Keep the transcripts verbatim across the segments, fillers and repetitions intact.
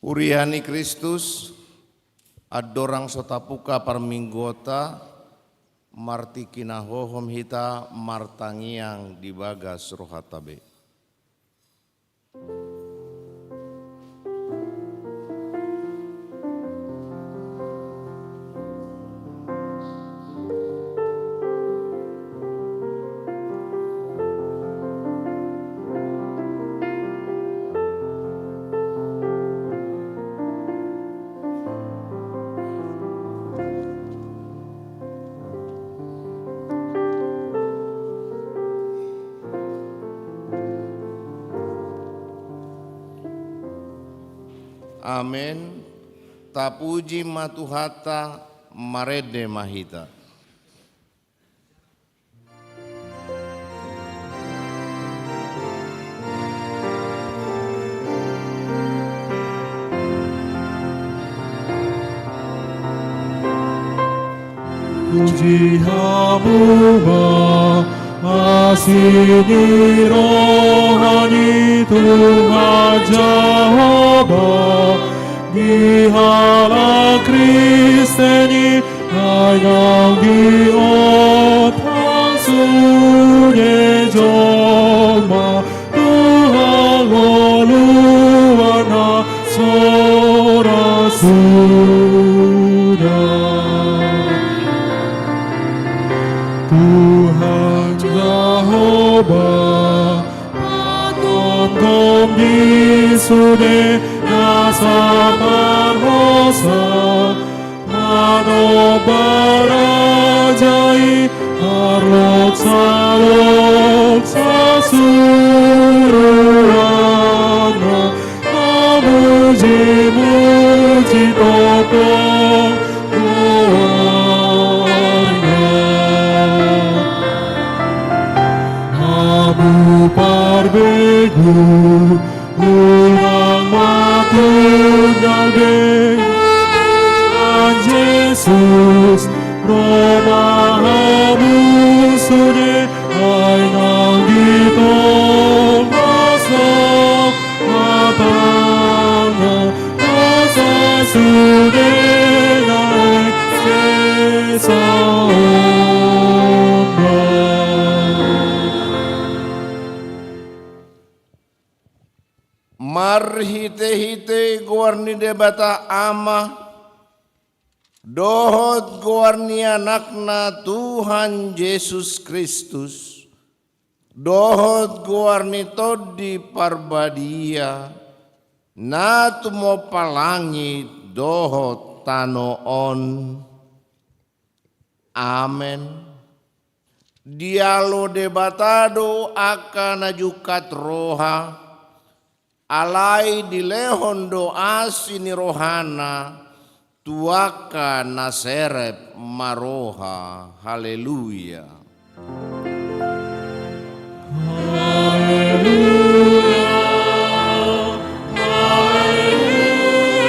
Huria ni Kristus, andorang so tapuka parmingguonta, martingki na hohom hita martangiang di bagas rohanta be. Amen. Tapuji ma Tuhanta, marende ma hita. Puji hamu ma asi ni roha ni Tuhan Jahowa, di halak Kristen i ai nang di otang sude jolma, Tuhan ngoluanna so ra suda. Tuhan Jahowa, patomtom di sude na saparhosa, manomba raja i, marloksaloksa suruanna, mamujimuji tongtong goarna. Hamu parbegu, unang ma tundal be, Tuhan Jesus, ro ma hamu sude, ai nang di tongtong hatangna, asa sude naeng sesa ombas. Marhitehite goar ni Debata Ama, dohot goar ni Anakna Tuhan Jesus Kristus, dohot goar ni Tondi Parbadia, na tumompa langit dohot tano on. Amen. Dialo Debata do angka na jungkat roha, alai dilehon do asi ni rohana tu angka na serep maroha. Haleluya. Haleluya, haleluya,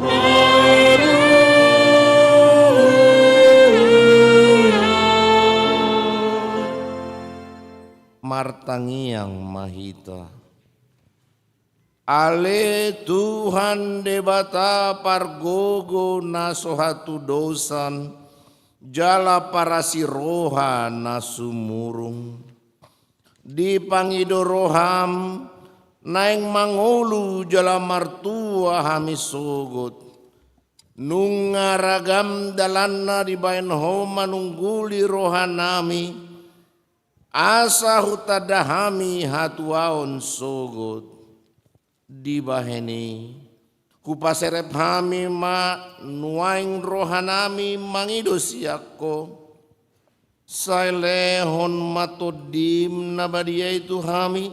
haleluya. Martangiang ma hita. Ale Tuhan Debata pargogo na so hatudosan, jala parasi roha na sumurung. Dipangido roham, naeng mangolu jala martua hami sogot. Nunga ragam dalanna dibahen Ho manungguli rohanami, asa hutanda hami hatuaon sogot. Dibahen i, hupaserep hami ma nuaeng rohanami mangido sian Ho. Sai lehon ma Tondim na badia i tu hami,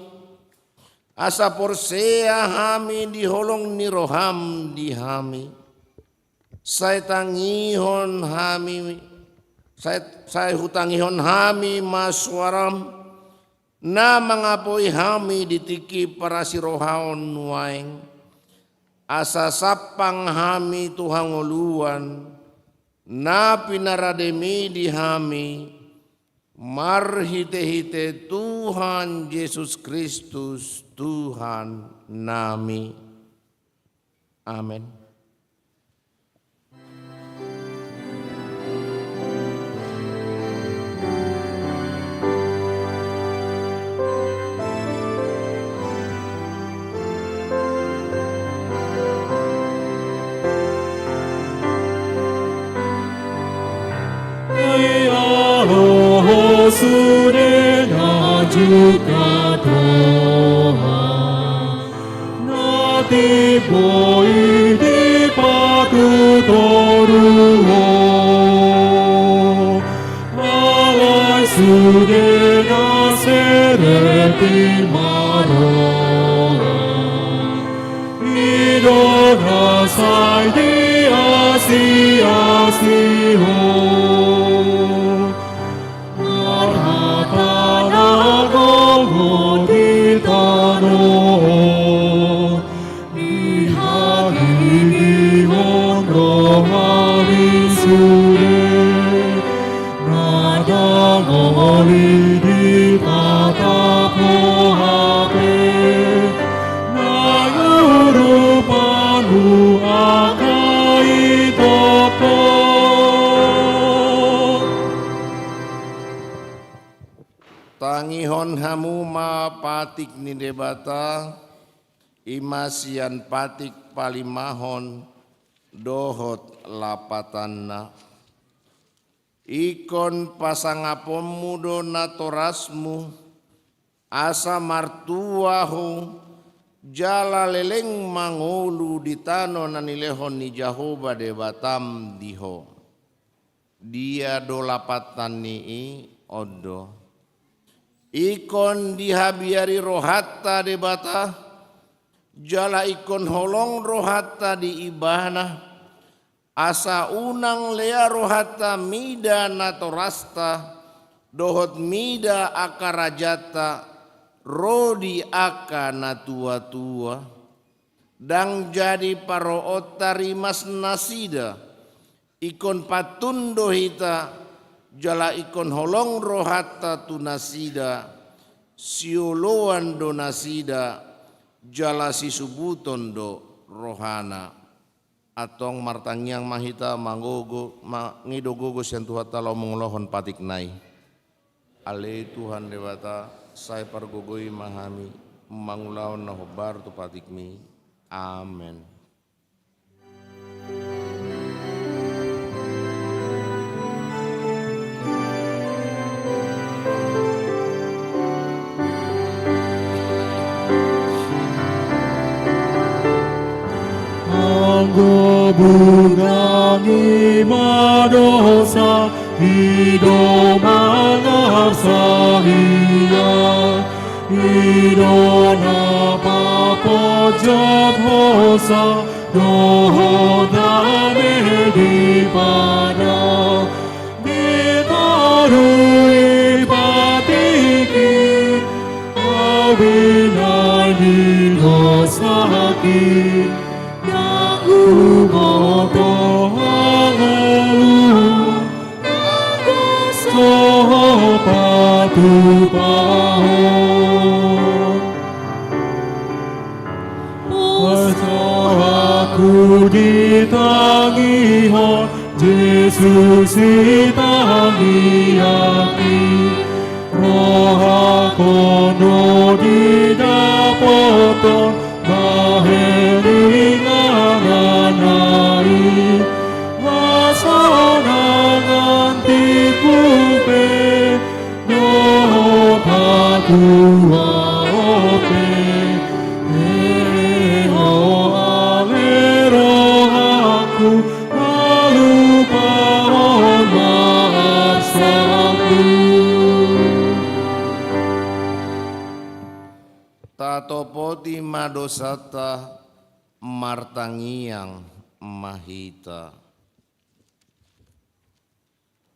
asa porsea hami di holong ni roham di hami. Sai tangihon hami, sai, sai hutangihon hami ma suaram, na mangapoi hami di tingki parasirohaon nuaeng, asa sampang hami tu hangoluan, na pinarademi di hami, marhitehite Tuhan Jesus Kristus, Tuhannami. Amen. Ai alo ho sude na jungkat roha, na timbo i dipatutoru ho. Alai sude na serep i ma roha, i do na sai diasiasi ho. Marhata na gogo di tano on, dihalilihon roha ni sude, na dangol i ditatap ho hape, na urupanmu angka i tongtong. Tangihon hamu ma patik ni Debata, i ma sian patik palimahon dohot lapatanna. Ingkon pasangaponmu do natorasmu, asa martua ho, jala leleng mangolu di tano na nilehon ni Jahowa Debatam di ho. Dia do lapatan ni i? On do. Ingkon dihabiari rohanta Debata, jala ingkon holong rohanta di Ibana, asa unang lea rohanta mida natorasta, dohot mida angka rajanta, ro di angka natuatua. Ndang jadi paroonta rimas nasida, ingkon pantun do hita, jala ingkon holong rohanta tu nasida, sioloan do nasida, jala sisubuton do rohana. Antong martangiang ma hita, mangogo, mangido gogo sian Tuhanta laho mangulohon patikna i. Ale Tuhan Debata, sai pargogoi ma hami mangulahon na hombar tu patikmi. Amen. Anggo bulan i ma dosa, i do mangarsa hia, i do na paponjot hosa dohot dame di pada. Ditorui patik i, abinai ni dosak i, ndang huboto hangoluan, ndang dosa patupahon. Pastorangku di tangihon, Jesus i tangiangi. Rohangku do didapothon, bahen inganan na i. Hasonangan tingku pe, dohot hatuaon pe. Eo ale rohangku, alupahon ma arsangku. Tatopoti ma dosanta martangiang ma hita.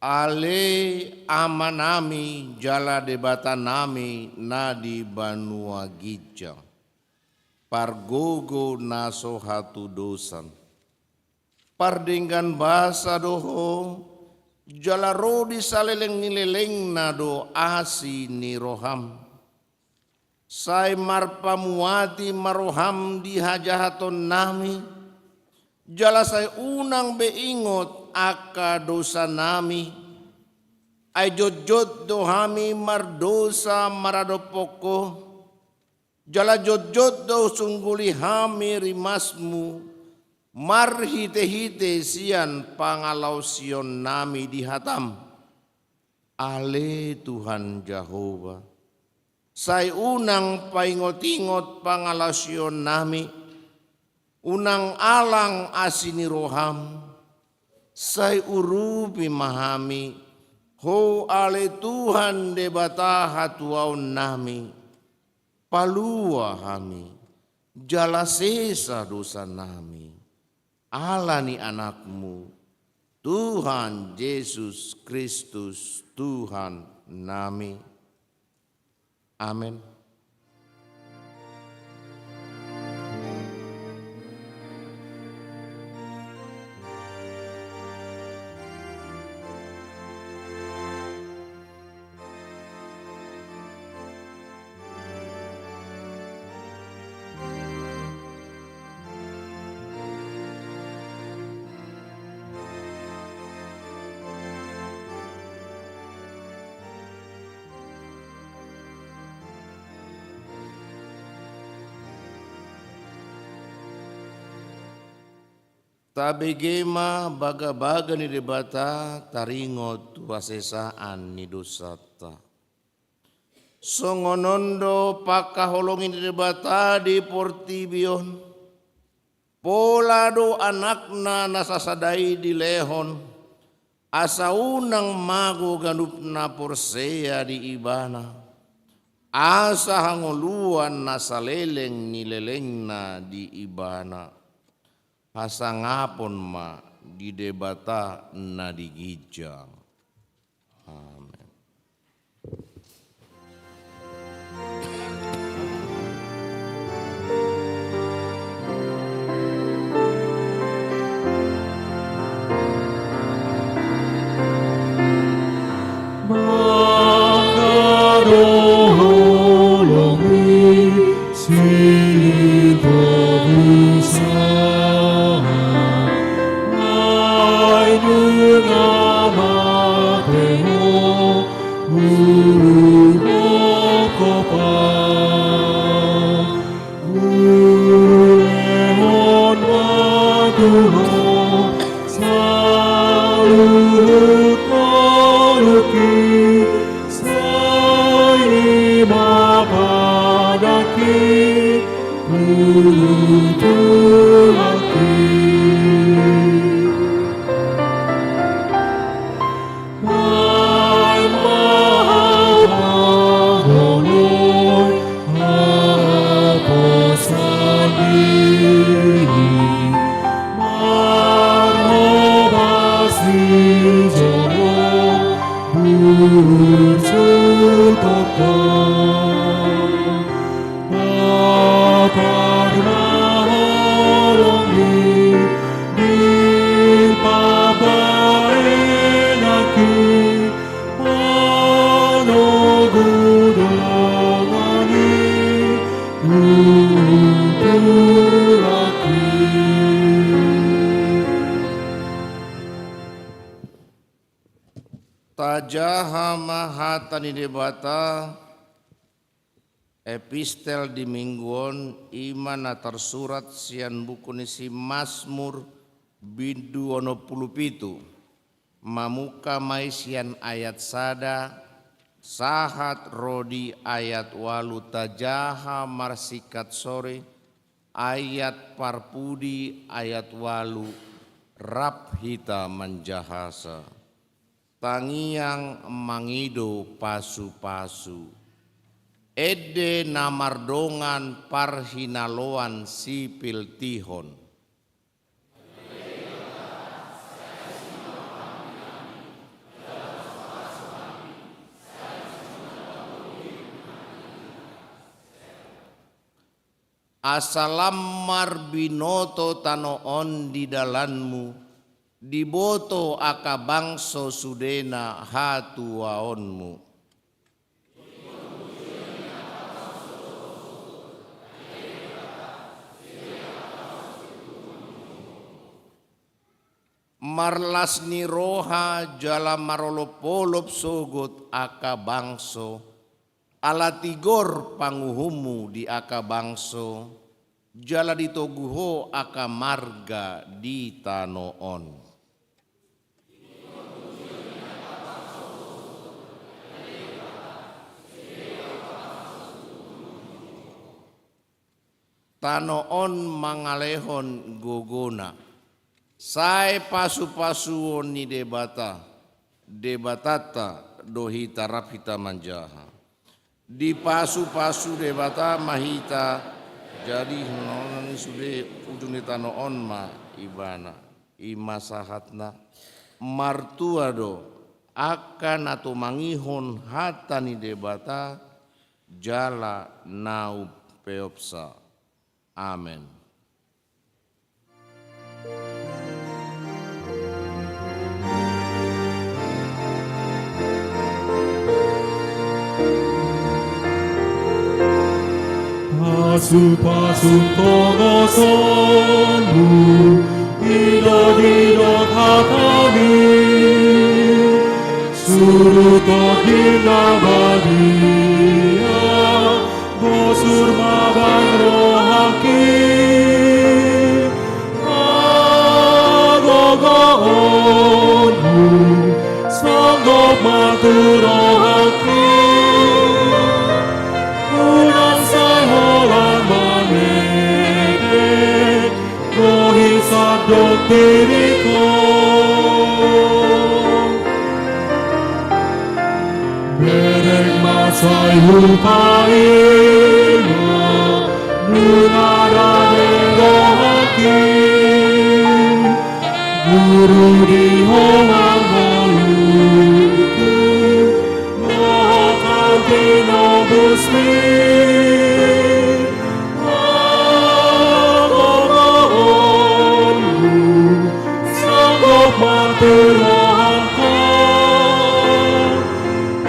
Ale Amanami jala Debatanami na di banua ginjang, pargogo na so hatudosan, pardenggan basa do Ho, jala ro di saleleng ni lelengna do asi ni roham. Sai marpamuati ma roham di hajahatonnami, Jala sai unang be ingot angka dosanami, ai jotjot do hami mardosa maradophon Ho, jala jotjot do sungguli hami rimasMu, marhitehite sian pangalaosionnami di hataM. Ale Tuhan Jahowa, sai unang paingotingot pangalaosionnami, unang alang asi ni rohaM, sai urupi ma hami, Ho ale Tuhan Debata hatuaonnami, palua hami, jala sesa dosanami, ala ni AnakMu, Tuhan Jesus Kristus, Tuhannami. Amen. Tabege ma bagabaga ni Debata, taringot tu hasesaan ni dosanta. Songon on do pangkaholongi ni Debata di portibi on, pola do AnakNa na sasada i dilehon, asa unang mago ganup na porsea di Ibana, asa hangoluan na saleleng ni lelengna di Ibana. Hasangapon ma di Debata na di ginjang. Amen. Mangkaholongi Ulehon ma tu Ho saluhut ngolungki, sai i ma padangki tu Tuhanki. Baen ma hau pangoloi, haposan diri, marhobas sijolo burju tongtong. Patar ma holongmi di paparenaki, manogu dongan i tu Tuhanki. Tajaha ma hata ni Debata. Epistel di minggu on i ma na tarsurat sian buku ni si Masmur bindu onom pulu pitu. Mamungka ma i sian ayat sada sahat ro di ayat ualu, tajaha marsingkat sore, ayat parpudi, ayat ualu, rap hita manjahasa. Tangiang mangido pasupasu. Ende na mardongan parhinaloan sipiltihon. Asa lam marbinoto tano on di dalanmu, diboto angka bangso sudena hatuaonmu. Marlas ni roha jala marolopolop sogot angka bangso, ala tigor panguhummu di angka bangso, jala ditogu ho angka marga di tano on. Tano on mangalehon gogona. Sai pasupasuon ni Debata, Debatanta do hita rap hita manjaha. Dipasupasu Debata ma hita, jadi hinonan ni sude ujung ni tano on ma Ibana. I ma sahatna, martua do angka na tumangihon hata ni Debata, jala na umpeopsa. Amen. Pasupasu tongosonmu, didok-didok hatami, suruton di na badia, bosur ma baen rohangki. Hagogoonmu songgop ma tu rohangki. Unang sai holan mamereng, bohi sandok diringkon. Bereng ma sai hupaingot, nunga rade rohangki. Guru di ho ma ngolungku, dohot tinobusmi. Hagogoonmu songgop ma tu rohangku.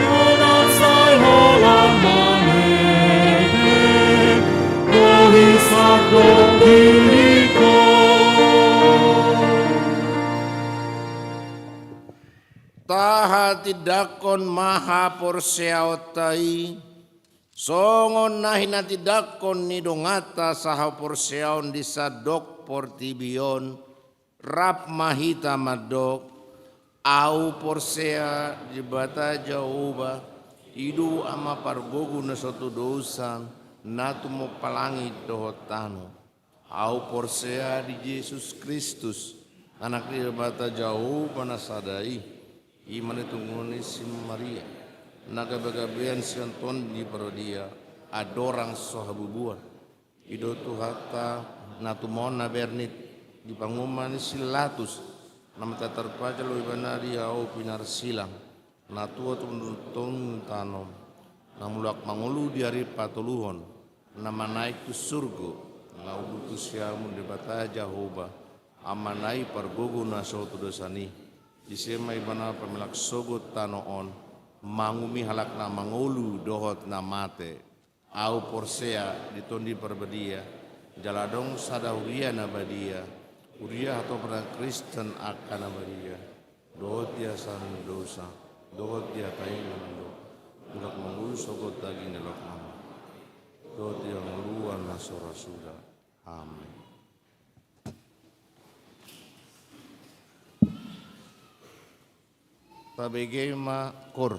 Unang sai holan mamereng, bohi sandok diringkon. Tahatindangkon ma haporseaonta i, songon na hinatindangkon ni donganta sahaporseaon di sandok portibi on, rap ma hita mandok: Ahu porsea di Debata Jahowa, i do Ama pargogo na sotu dosa, na tumompa langit dohot tano. Ahu porsea di Jesus Kristus, Anak ni Debata Jahowa na sada i, i ma na tinungkun ni si Maria, na gabegabean sian Tondi Parbadia, andorang so habubuan. I do Tuhanta, na tumaon na bernit, di panguhuman ni si Latus, na mate tarpajal do ibana di ahu pinarsilang, na tua tumundun tano, na mulak mangolu di ari patoluhon, na manaek tu surgo, na umburtu siamun Debata Jahowa, Amana i pargogo na sotu dosa i. Disi ma ibana pamelang sogot tano on, manguhumi halak na mangolu dohot na mate. Ahu porsea di Tondi Parbadia, jala adong sada huria na badia, huria hatopan ni Kristen angka na badia, dohot di hasesaan ni dosa, dohot di hata i na mandok: Mulak mangolu sogot daging ni halak na mate, dohot di hangoluan na so ra suda. Amen. Tabege ma koor.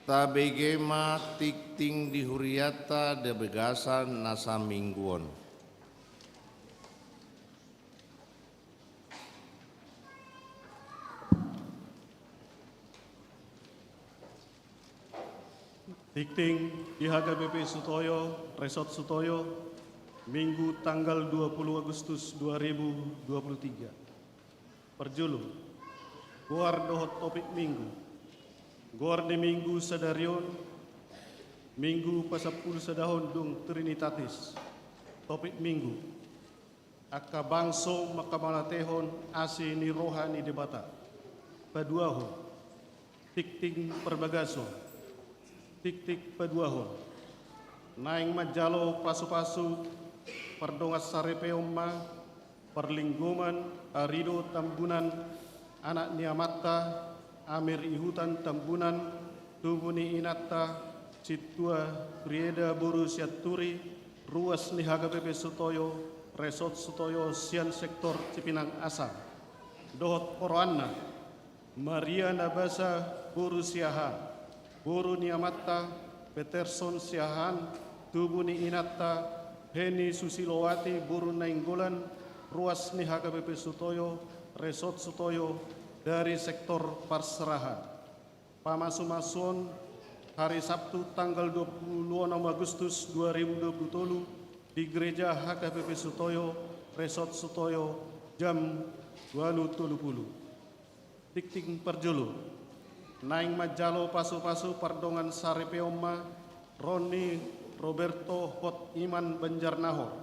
Tabege ma tingting di hurianta di bagasan na saminggu on. Tingting di H K B P Sutoyo, Resort Sutoyo, Minggu tanggal dua puluh Agustus dua ribu dua puluh tiga. Parjolo, goar dohot topik Minggu. Goar ni Minggu sadari on, Minggu pasampulu sadahon dung Trinitatis. Topik Minggu: Angka bangso mangkamauliatehon asi ni roha ni Debata. Paduahon, tingting parbagason. Tingting paduahon, naeng manjalo pasupasu pardongansaripeon ma parlinggoman Arido Tambunan, anak ni amanta Amir Ihutan Tambunan, tubu ni inanta Sintua Frieda boru Sianturi, ruas ni H K B P Sutoyo, Resort Sutoyo sian sektor Cipinang Asam. Dohot oroanna, Maria Nabasa boru Siahaan, boru ni amanta Peterson Siahaan, tubu ni inanta Heni Susilowati boru Nainggolan, ruas ni H K B P Sutoyo, Resort Sutoyo, dari sektor parserahan. Pamasumasuon hari Sabtu tanggal dua puluh enam Agustus dua ribu dua puluh tolu di Gereja H K B P Sutoyo, Resort Sutoyo, jam ualu tolu pulu. Tingting parjolo, naeng manjalo pasupasu pardongansaripeon ma Roni Roberto Hot Iman Banjarnahor,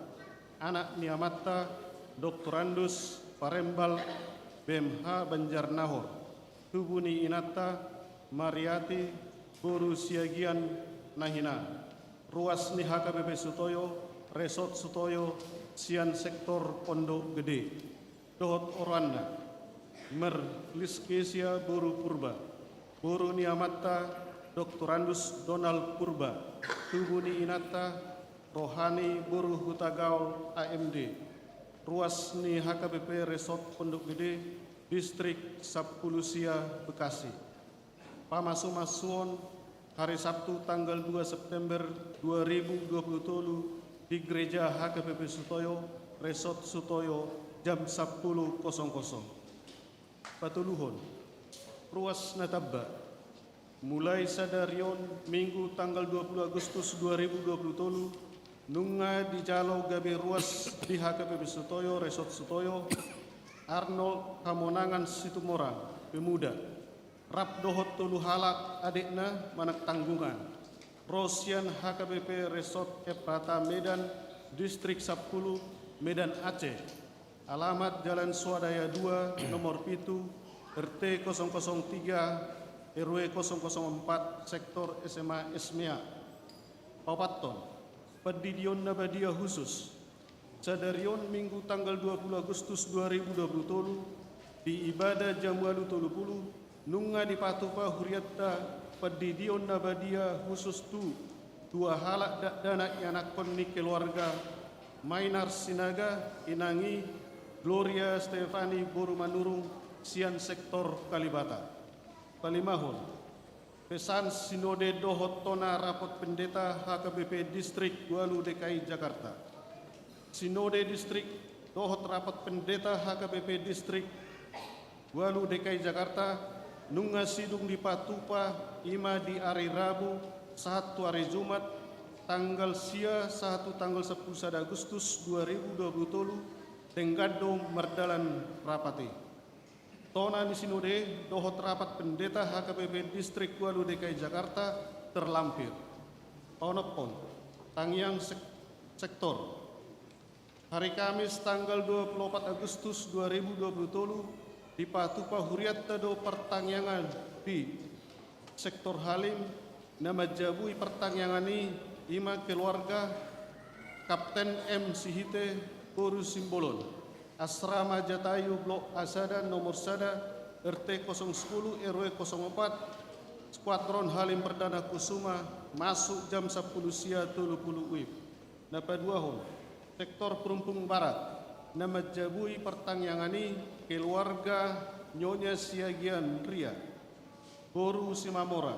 anak ni amanta Doktorandus Parembal B M H Banjarnahor, tubu ni inanta Mariati boru Siagian Nahinaan, ruas ni H K B P Sutoyo, Resort Sutoyo, sian sektor Pondok Gede. Dohot oroanna, Merlis Kesia boru Purba, boru ni amanta Doktorandus Donald Purba, tubu ni inanta Rohani boru Hutagaol A M D, ruas ni H K B P Resort Pondok Gede, Distrik Sampulu Sia, Bekasi. Pamasumasuon hari Sabtu tanggal dua September dua ribu dua puluh tolu di Gereja H K B P Sutoyo, Resort Sutoyo, jam sampulu kosong kosong. Patoluhon, ruas na tamba. Mulai sadari on, Minggu tanggal dua puluh Agustus dua ribu dua puluh tolu, nunga dijalo gabe ruas di H K B P Sutoyo, Resort Sutoyo, Arnold Hamonangan Situmorang, pemuda, rap dohot tolu halak adekna manang tanggungan, ro sian H K B P Resort Efrata Medan, Distrik Sampulu, Medan Aceh. Alamat Jalan Swadaya dua, nomor pitu, R T kosong kosong tiga, R W kosong kosong empat, sektor S M A Esmea. Paopathon, pandidion na badia husus. Sadari on, Minggu tanggal dua puluh Agustus dua ribu dua puluh tolu, di ibadah jam ualu tolu pulu, nunga dipatupa hurianta pandidion na badia husus tu dua halak dakdanak ianakhon ni keluarga Mainar Sinaga, inang i Gloria Stefani boru Manurung, sian sektor Kalibata. Palimahon, pesan sinode dohot tona rapot pendeta H K B P Distrik ualu D K I Jakarta. Sinode Distrik dohot rapot pendeta H K B P Distrik ualu D K I Jakarta nunga sidung dipatupa, i ma di ari Rabu sahat tu ari Jumat, tanggal sia sahat tu tanggal sampulu sada Agustus dua ribu dua puluh tolu, denggan do mardalan rapat i. Tona ni sinode dohot rapat pendeta H K B P Distrik ualu D K I Jakarta terlampir. Paonomhon, tangiang sek-, sektor. Hari Kamis tanggal dua puluh opat Agustus dua ribu dua puluh tolu, dipatupa hurianta do partangiangan di sektor Halim. Na manjabui partangiangan i, i ma keluarga Kapten M Sihite boru Simbolon, Asrama Jatayu, Blok A sada, nomor sada, R T kosong sepuluh, R W kosong opat, Skuadron Halim Perdana Kusuma, masuk jam sampulu sia tolu pulu W I B. Na paduahon, sektor Perumpung Barat, na manjabui partangiangan i keluarga Nyonya Siagian Ria, boru Simamora,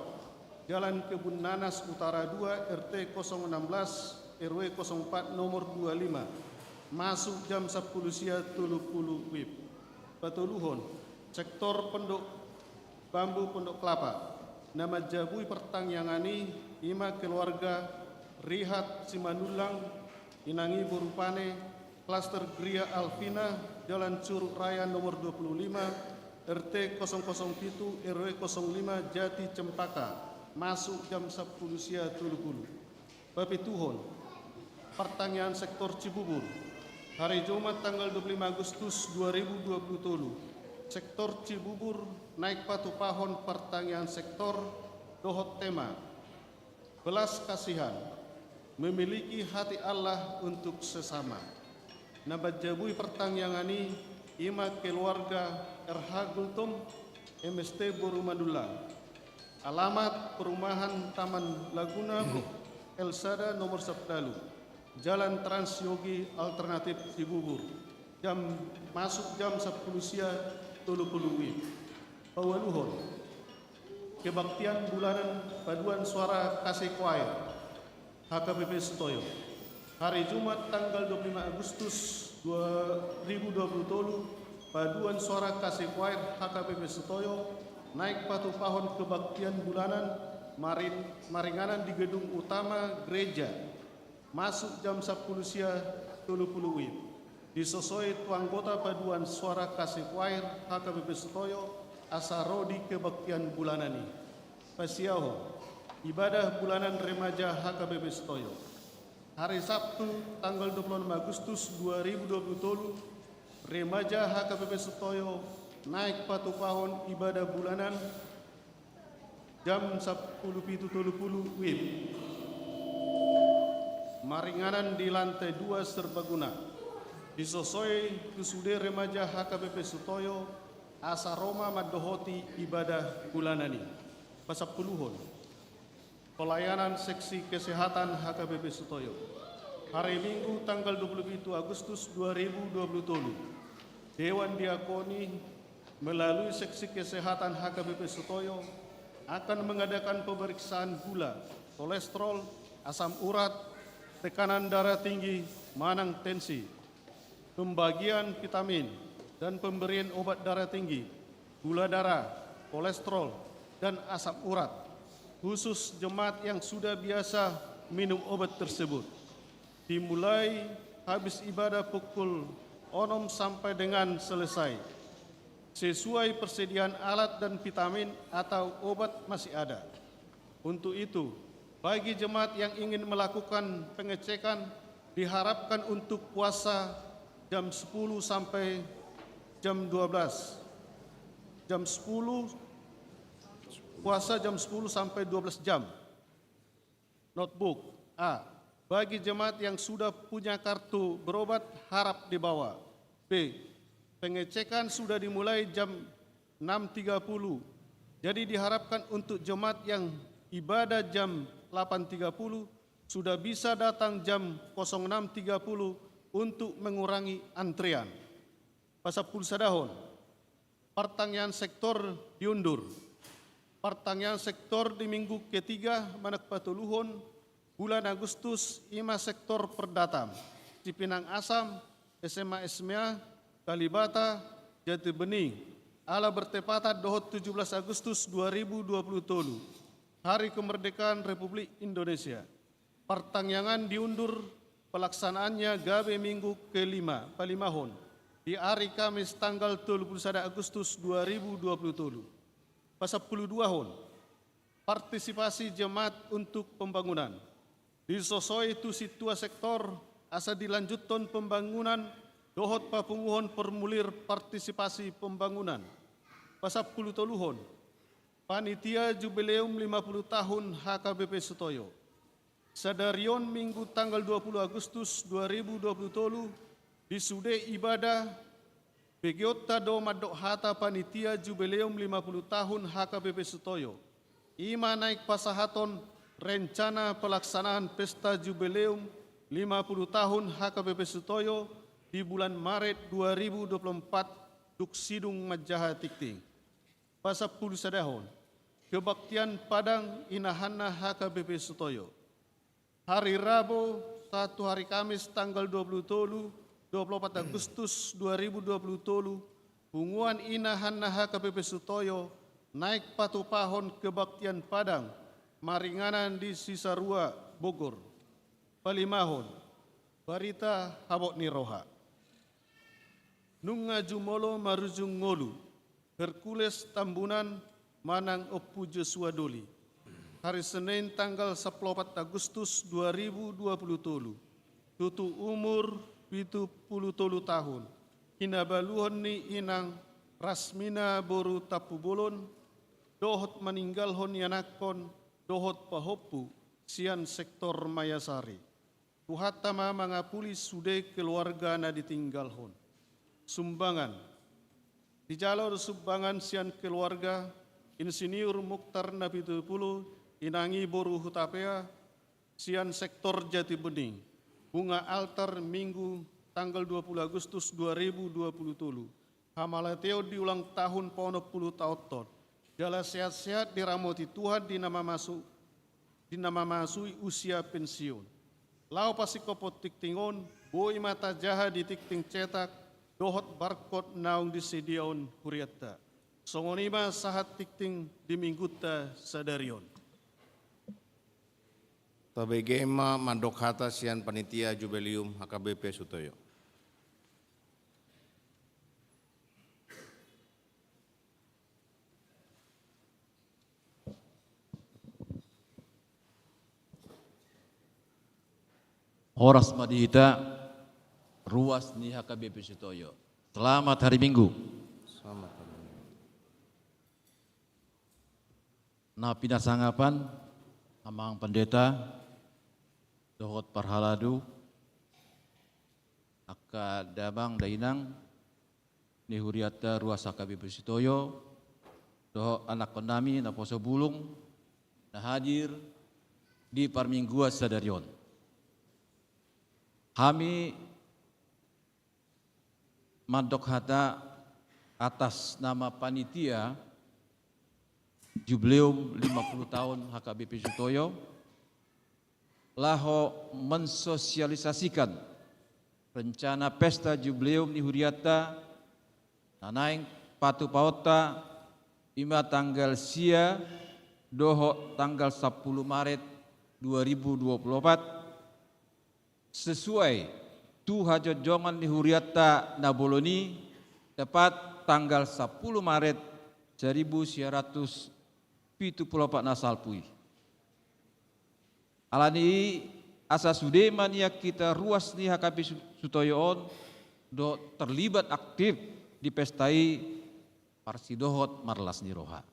Jalan Kebun Nanas Utara dua, R T kosong enam belas, R W kosong empat nomor dua lima, masuk jam sampulu sia tolu pulu WIB. Patoluhon, sektor Pondok Bambu Pondok Kelapa. Na manjabui partangiangan i, ima keluarga Rihat Simanullang, inang i boru Pane, klaster Gria Alvina, Jalan Curug Raya nomor dua pulu lima, R T kosong kosong pitu, R W kosong lima, Jati Cempaka, masuk jam sampulu sia tolu pulu. Papituhon, partangiangan sektor Cibubur. Hari Jumat tanggal dua pulu lima Agustus dua ribu dua pulu tolu, sektor Cibubur naeng patupahon partangiangan sektor dohot tema belas kasihan, memiliki hati Allah untuk sesama. Na manjabui partangiangan i, ima keluarga R H Gultom, M S T boru Manullang. Alamat perumahan Taman Laguna, Blok L sada nomor sapuluh, Jalan Trans Yogi Alternatif Cibubur. Jam, masuk jam sampulu sia tolu pulu WIB. Paualuhon, kebaktian bulanan paduan suara Kasih Choir, H K B P Sutoyo. Hari Jumat tanggal dua pulu lima Agustus dua ribu dua pulu tolu, paduan suara Kasih Choir H K B P Sutoyo naeng patupahon kebaktian bulanan marin-, maringanan di gedung utama gereja, masuk jam sampulu sia tolu pulu WIB. Disosoi tu anggota paduan suara Kasih Choir H K B P Sutoyo asa ro di kebaktian bulanan i. Pasiahon, ibadah bulanan remaja H K B P Sutoyo. Hari Sabtu tanggal dua pulu enam Agustus dua ribu dua pulu tolu, remaja H K B P Sutoyo naeng patupahon ibadah bulanan jam sampulu pitu tolu pulu WIB. Maringanan di lantai dua serbaguna. Disosoi tu sude remaja H K B P Sutoyo asa ro ma mandohoti ibadah bulanan i. Pasampuluhon, pelayanan seksi kesehatan H K B P Sutoyo. Hari Minggu tanggal dua puluh pitu Agustus dua ribu dua puluh tolu, Dewan Diakoni melalui seksi kesehatan H K B P Sutoyo akan mengadakan pemeriksaan gula, kolesterol, asam urat, tekanan darah tinggi, manang tensi, pembagian vitamin dan pemberian obat darah tinggi, gula darah, kolesterol, dan asam urat, khusus jemaat yang sudah biasa minum obat tersebut. Dimulai habis ibadah pukul onom sampai dengan selesai, sesuai persediaan alat dan vitamin atau obat masih ada. Untuk itu, bagi jemaat yang ingin melakukan pengecekan, diharapkan untuk puasa jam sepuluh sampai jam dua belas. Jam sepuluh, puasa jam sepuluh sampai dua belas jam. Notebook. A. Bagi jemaat yang sudah punya kartu berobat, harap dibawa. B. Pengecekan sudah dimulai jam enam tiga puluh. Jadi diharapkan untuk jemaat yang ibadah jam delapan tiga puluh sudah bisa datang jam kosong enam tiga puluh untuk mengurangi antrian. Pasampulu sadahon, partangiangan sektor diundur. Partangiangan sektor di minggu ketiga manang patoluhon bulan Agustus ima sektor Perdata, Cipinang Asam, S M A S M A, Kalibata, Jati Bening, ala bertepatan dohot tujuh belas Agustus dua ribu dua puluh tolu, Hari Kemerdekaan Republik Indonesia. Partangiangan diundur pelaksanaannya gabe minggu kelima, palimahon, di ari Kamis tanggal tolu pulu sada Agustus dua ribu dua pulu tolu. Pasampulu duahon, partisipasi jemaat untuk pembangunan. Disosoi tu sintua sektor, asa dilanjuthon pembangunan dohot papunguhon formulir partisipasi pembangunan. Pasampulu toluhon, panitia jubileum lima pulu tahun H K B P Sutoyo. Sadari on minggu tanggal dua pulu Agustus dua ribu dua pulu tolu, di sude ibadah, begeonta do mandok hata panitia jubileum lima pulu tahun H K B P Sutoyo. Ima naeng pasahathon rencana pelaksanaan pesta jubileum lima pulu tahun H K B P Sutoyo di bulan Maret dua ribu dua pulu empat, dung sidung manjaha tingting. Pasampulu sadahon, Kebaktian Padang Inahanna H K B P Sutoyo. Hari Rabu sahat tu hari Kamis tanggal dua puluh tolu, dua puluh opat Agustus dua ribu dua puluh tolu, punguan Inahanna H K B P Sutoyo naeng patupahon kebaktian Padang maringanan di Cisarua, Bogor. Palimahon, barita habot ni roha. Nunga jumolo marujung ngolu, Hercules Tambunan manang Ompu Joshua Doli. Hari Senin tanggal sampulu opat Agustus dua ribu dua puluh tolu, tutu umur pitu puluh tolu tahun, hinabaluhon ni inang Rasmina boru Tampubolon, dohot maninggalhon ianakhon dohot pahompu sian sektor Mayasari. Tuhanta ma mangapuli sude keluarga na ditinggalhon. Sumbangan. Dijalo do sumbangan sian keluarga Insinyur Mukhtar Napitupulu, inang i boru Hutapea, sian sektor Jatibening. Bunga altar Minggu tanggal dua puluh Agustus dua ribu dua puluh tolu. Hamauliateon di ulang tahun paonom pulu taonhon. Jala sehat-sehat diramoti Tuhan di na mamasu, di na mamasui usia pensiun. Laho pasingkophon tingting on, boi ma tajaha di tingting cetak dohot barkot naung disediaon hurianta. Songon i ma sahat tingting di Minggunta sadari on. Tabege ma mandok hata sian panitia Jubileum H K B P Sutoyo. Horas ma di hita, ruas ni H K B P Sutoyo. Selamat hari Minggu. Selamat hari Minggu. Na pinasangapan, amang pendeta, dohot parhalado, angka damang dainang, ni hurianta ruas H K B P Sutoyo, dohot anakhonnami naposo bulung, na hadir di parmingguan sadari on. Hami mandok hata atas nama panitia Jubileum lima puluh tahun H K B P Sutoyo, laho mensosialisasikan rencana pesta Jubileum ni hurianta, na naeng patupaonta, i ma tanggal sia dohot tanggal sampulu Maret dua ribu dua puluh opat, sesuai tu hajongjongan ni hurianta na bolon i, tepat tanggal sampulu Maret saribu sia ratus pitu pulu opat na salpu i. Alani i, asa sude ma nian hita ruas ni H K B P Su-, Sutoyo on, dohot terlibat aktif di pesta i, parsidohot marlas ni roha.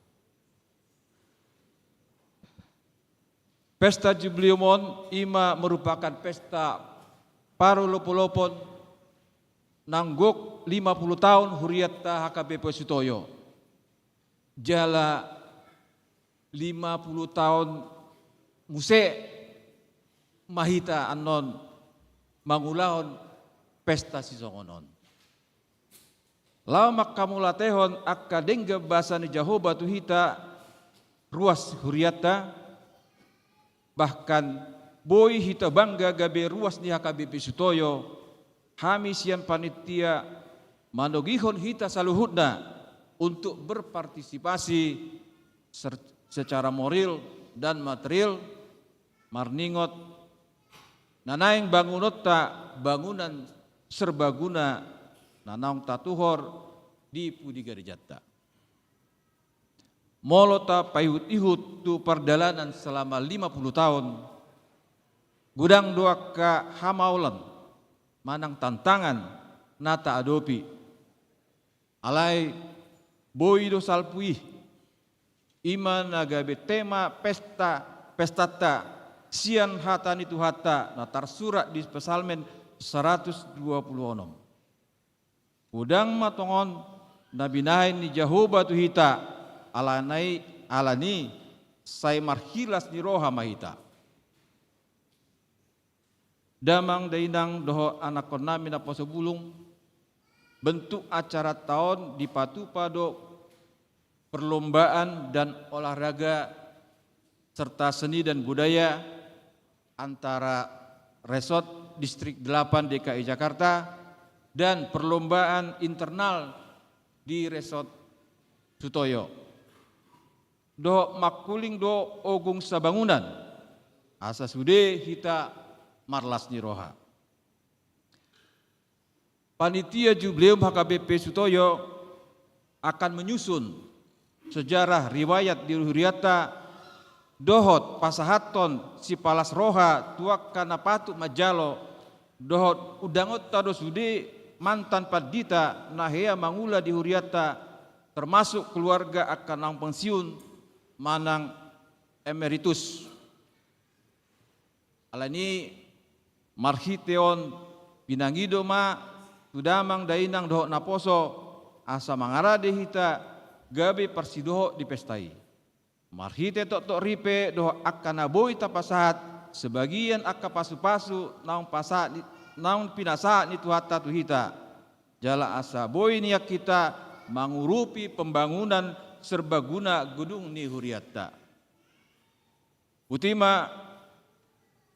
Pesta Jubileum on i ma merupakan pesta parolopolopon naung gok lima puluh tahun hurianta H K B P Sutoyo. Jala lima puluh tahun muse ma hita annon mangulahon pesta sisongon on. Laho manghamauliatehon angka denggan basa ni Jahowa tu hita ruas hurianta, bahkan boi hita bangga gabe ruas ni H K B P Sutoyo, hami sian panitia manogihon hita saluhutna untuk berpartisipasi ser-, secara moral dan material, marningot na naeng bangunonta bangunan serbaguna na naung tatuhor di pudi garejanta. Molo tapaihut-ihut tu pardalanan selama lima puluh tahun, godang do angka hamaolon manang tantangan na taadopi. Alai boi do salpu i, i ma na gabe tema pesta, pestanta sian hata ni Tuhanta na tarsurat di Psalmen saratus dua puluh onom. Godang ma tongon na binahen ni Jahowa tu hita, alani, alani sai marhilas ni roha ma hita. Damang dainang dohot anakhonnami naposo bulung, bentuk acaranta on dipatupa do perlombaan dan olahraga serta seni dan budaya antara Resort Distrik delapan D K I Jakarta dan perlombaan internal di Resort Sutoyo. Dohot mangkuling do ogung sabangunan, asa sude hita marlas ni roha. Panitia Jubileum H K B P Sutoyo akan menyusun sejarah riwayat di hurianta dohot pasahathon sipalas roha tu angka na patut manjalo, dohot undangonta do sude mantan pandita na hea mangula di hurianta, termasuk keluarga angka naung pensiun manang emeritus. Alani i, marhite on, pinangido ma tu damang dainang dohot naposo, asa mangarade hita gabe parsidohot di pesta i. Marhite toktok ripe dohot angka na boi tapasahat, sebagian angka pasupasu naung pasahat ni, naung pinasahat ni Tuhanta tu hita, jala asa boi nian hita mangurupi pembangunan serbaguna gedung ni hurianta. Boti ma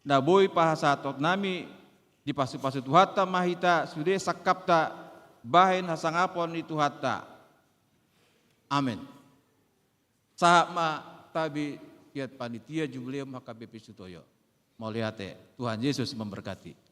na boi pasahatonnami, dipasupasu Tuhanta ma hita sude sangkapta bahen hasangapon ni Tuhanta. Amen. Sahat ma tabi sian panitia Jubileum H K B P Sutoyo. Mauliate, Tuhan Yesus memberkati.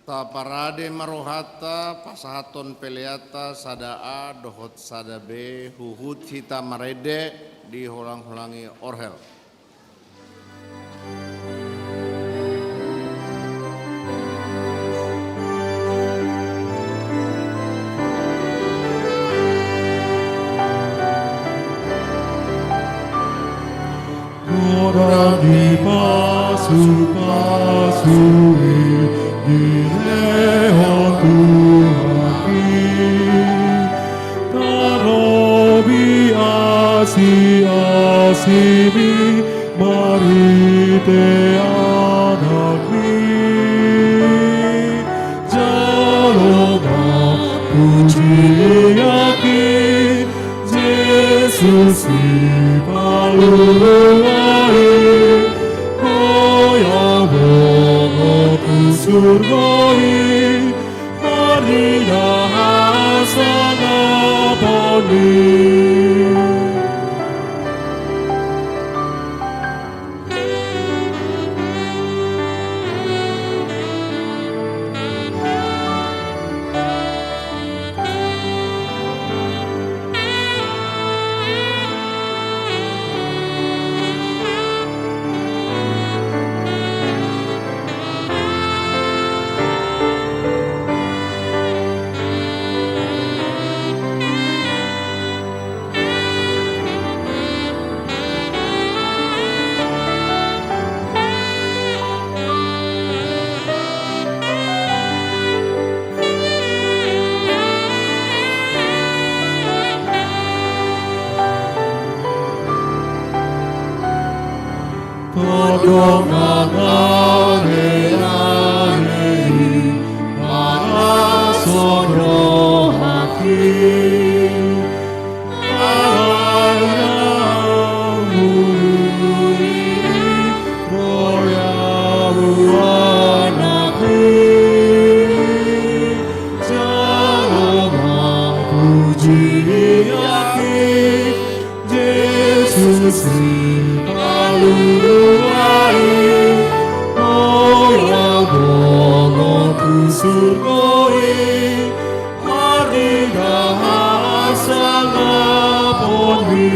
Taparade ma rohanta pasahathon peleanta sada A dohot sada B, huhut hita marende, diholang-holangi orhel. Godang ni pasu-pasu i dilehon Tuhan i, tarlobi asi-asimi marhite Anakmi. Jalo ma pujian i, Jesus Sipalua i, goyang bongot tu surgo i, marnida hasangapon i. Tondong na ale-ale i, palashon rohangki. Alai na uli i, boi ahu Anakmi. Jalo ma pujian i, Jesus Sipalua i, goyang bongot tu surgo i, marnida hasangapon i.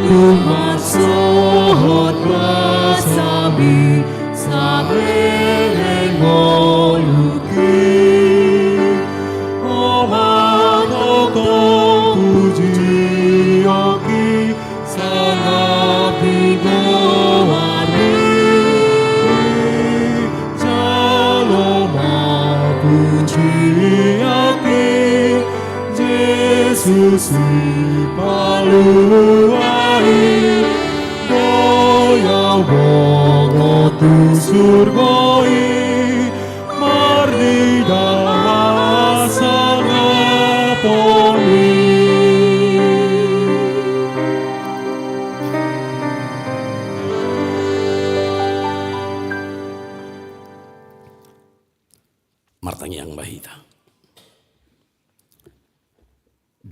Dung marsohot basami saleleng ngolungki, o ma tongtong pujionki, sangap di goarmi. Jalo ma pujian i, Jesus Sipalua i, goyang bongot tu surgo i, marnida hasangapon i. Martangiang ma hita.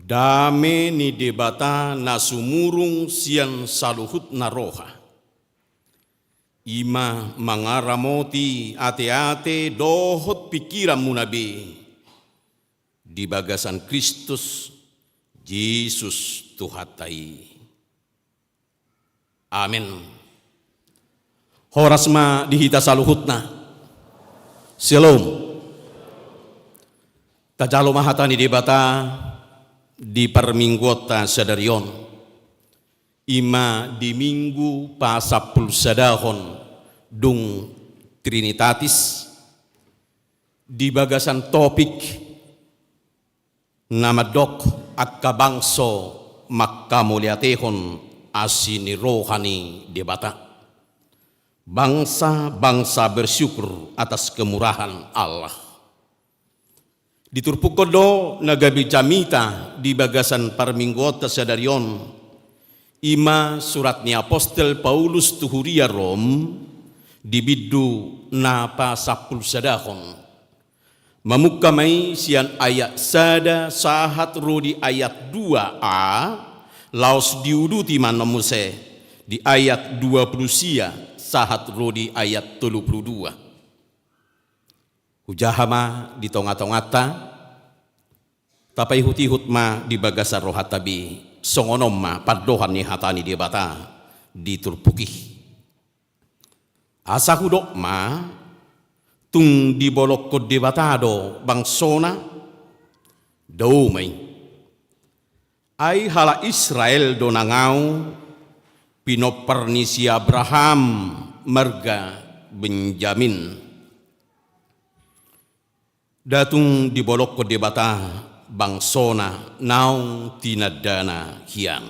Dame ni Debata na sumurung sian saluhutna roha, i ma mangaramoti ateate dohot pingkiranmuna be di bagasan Kristus Jesus Tuhanta i. Amen. Horas ma di hita saluhutna. Syalom. Tajalo ma hata ni Debata di parmingguonta sadari on. I ma di Minggu pasampulusadahon dung Trinitatis, di bagasan topik na mandok angka bangso manghamauliatehon asi ni roha ni Debata. Bangsa-bangsa bersyukur atas kemurahan Allah. Diturpukhon do na gabe jamita di bagasan parmingguonta sadari on, i ma surat ni apostel Paulus tu huria Rom, di bindu na pasampulusadahon. Mamungka ma i sian ayat sada sahat ro di ayat dua a, laos diuduti ma annon muse di ayat dua pulu sia sahat ro di ayat tolu pulu dua. Hujaha ma di tonga-tonganta, tapaihut-ihut ma di bagasan rohanta be, songon on ma pandohan ni hata ni Debata di turpuk i. Asa hudok ma, tung dibolongkon Debata do bangsona? Dao ma i. Ai halak Israel do nang ahu, pinompar ni si Abraham, marga Benjamin. Nda tung dibolongkon Debata bangsona naung tinandana hian.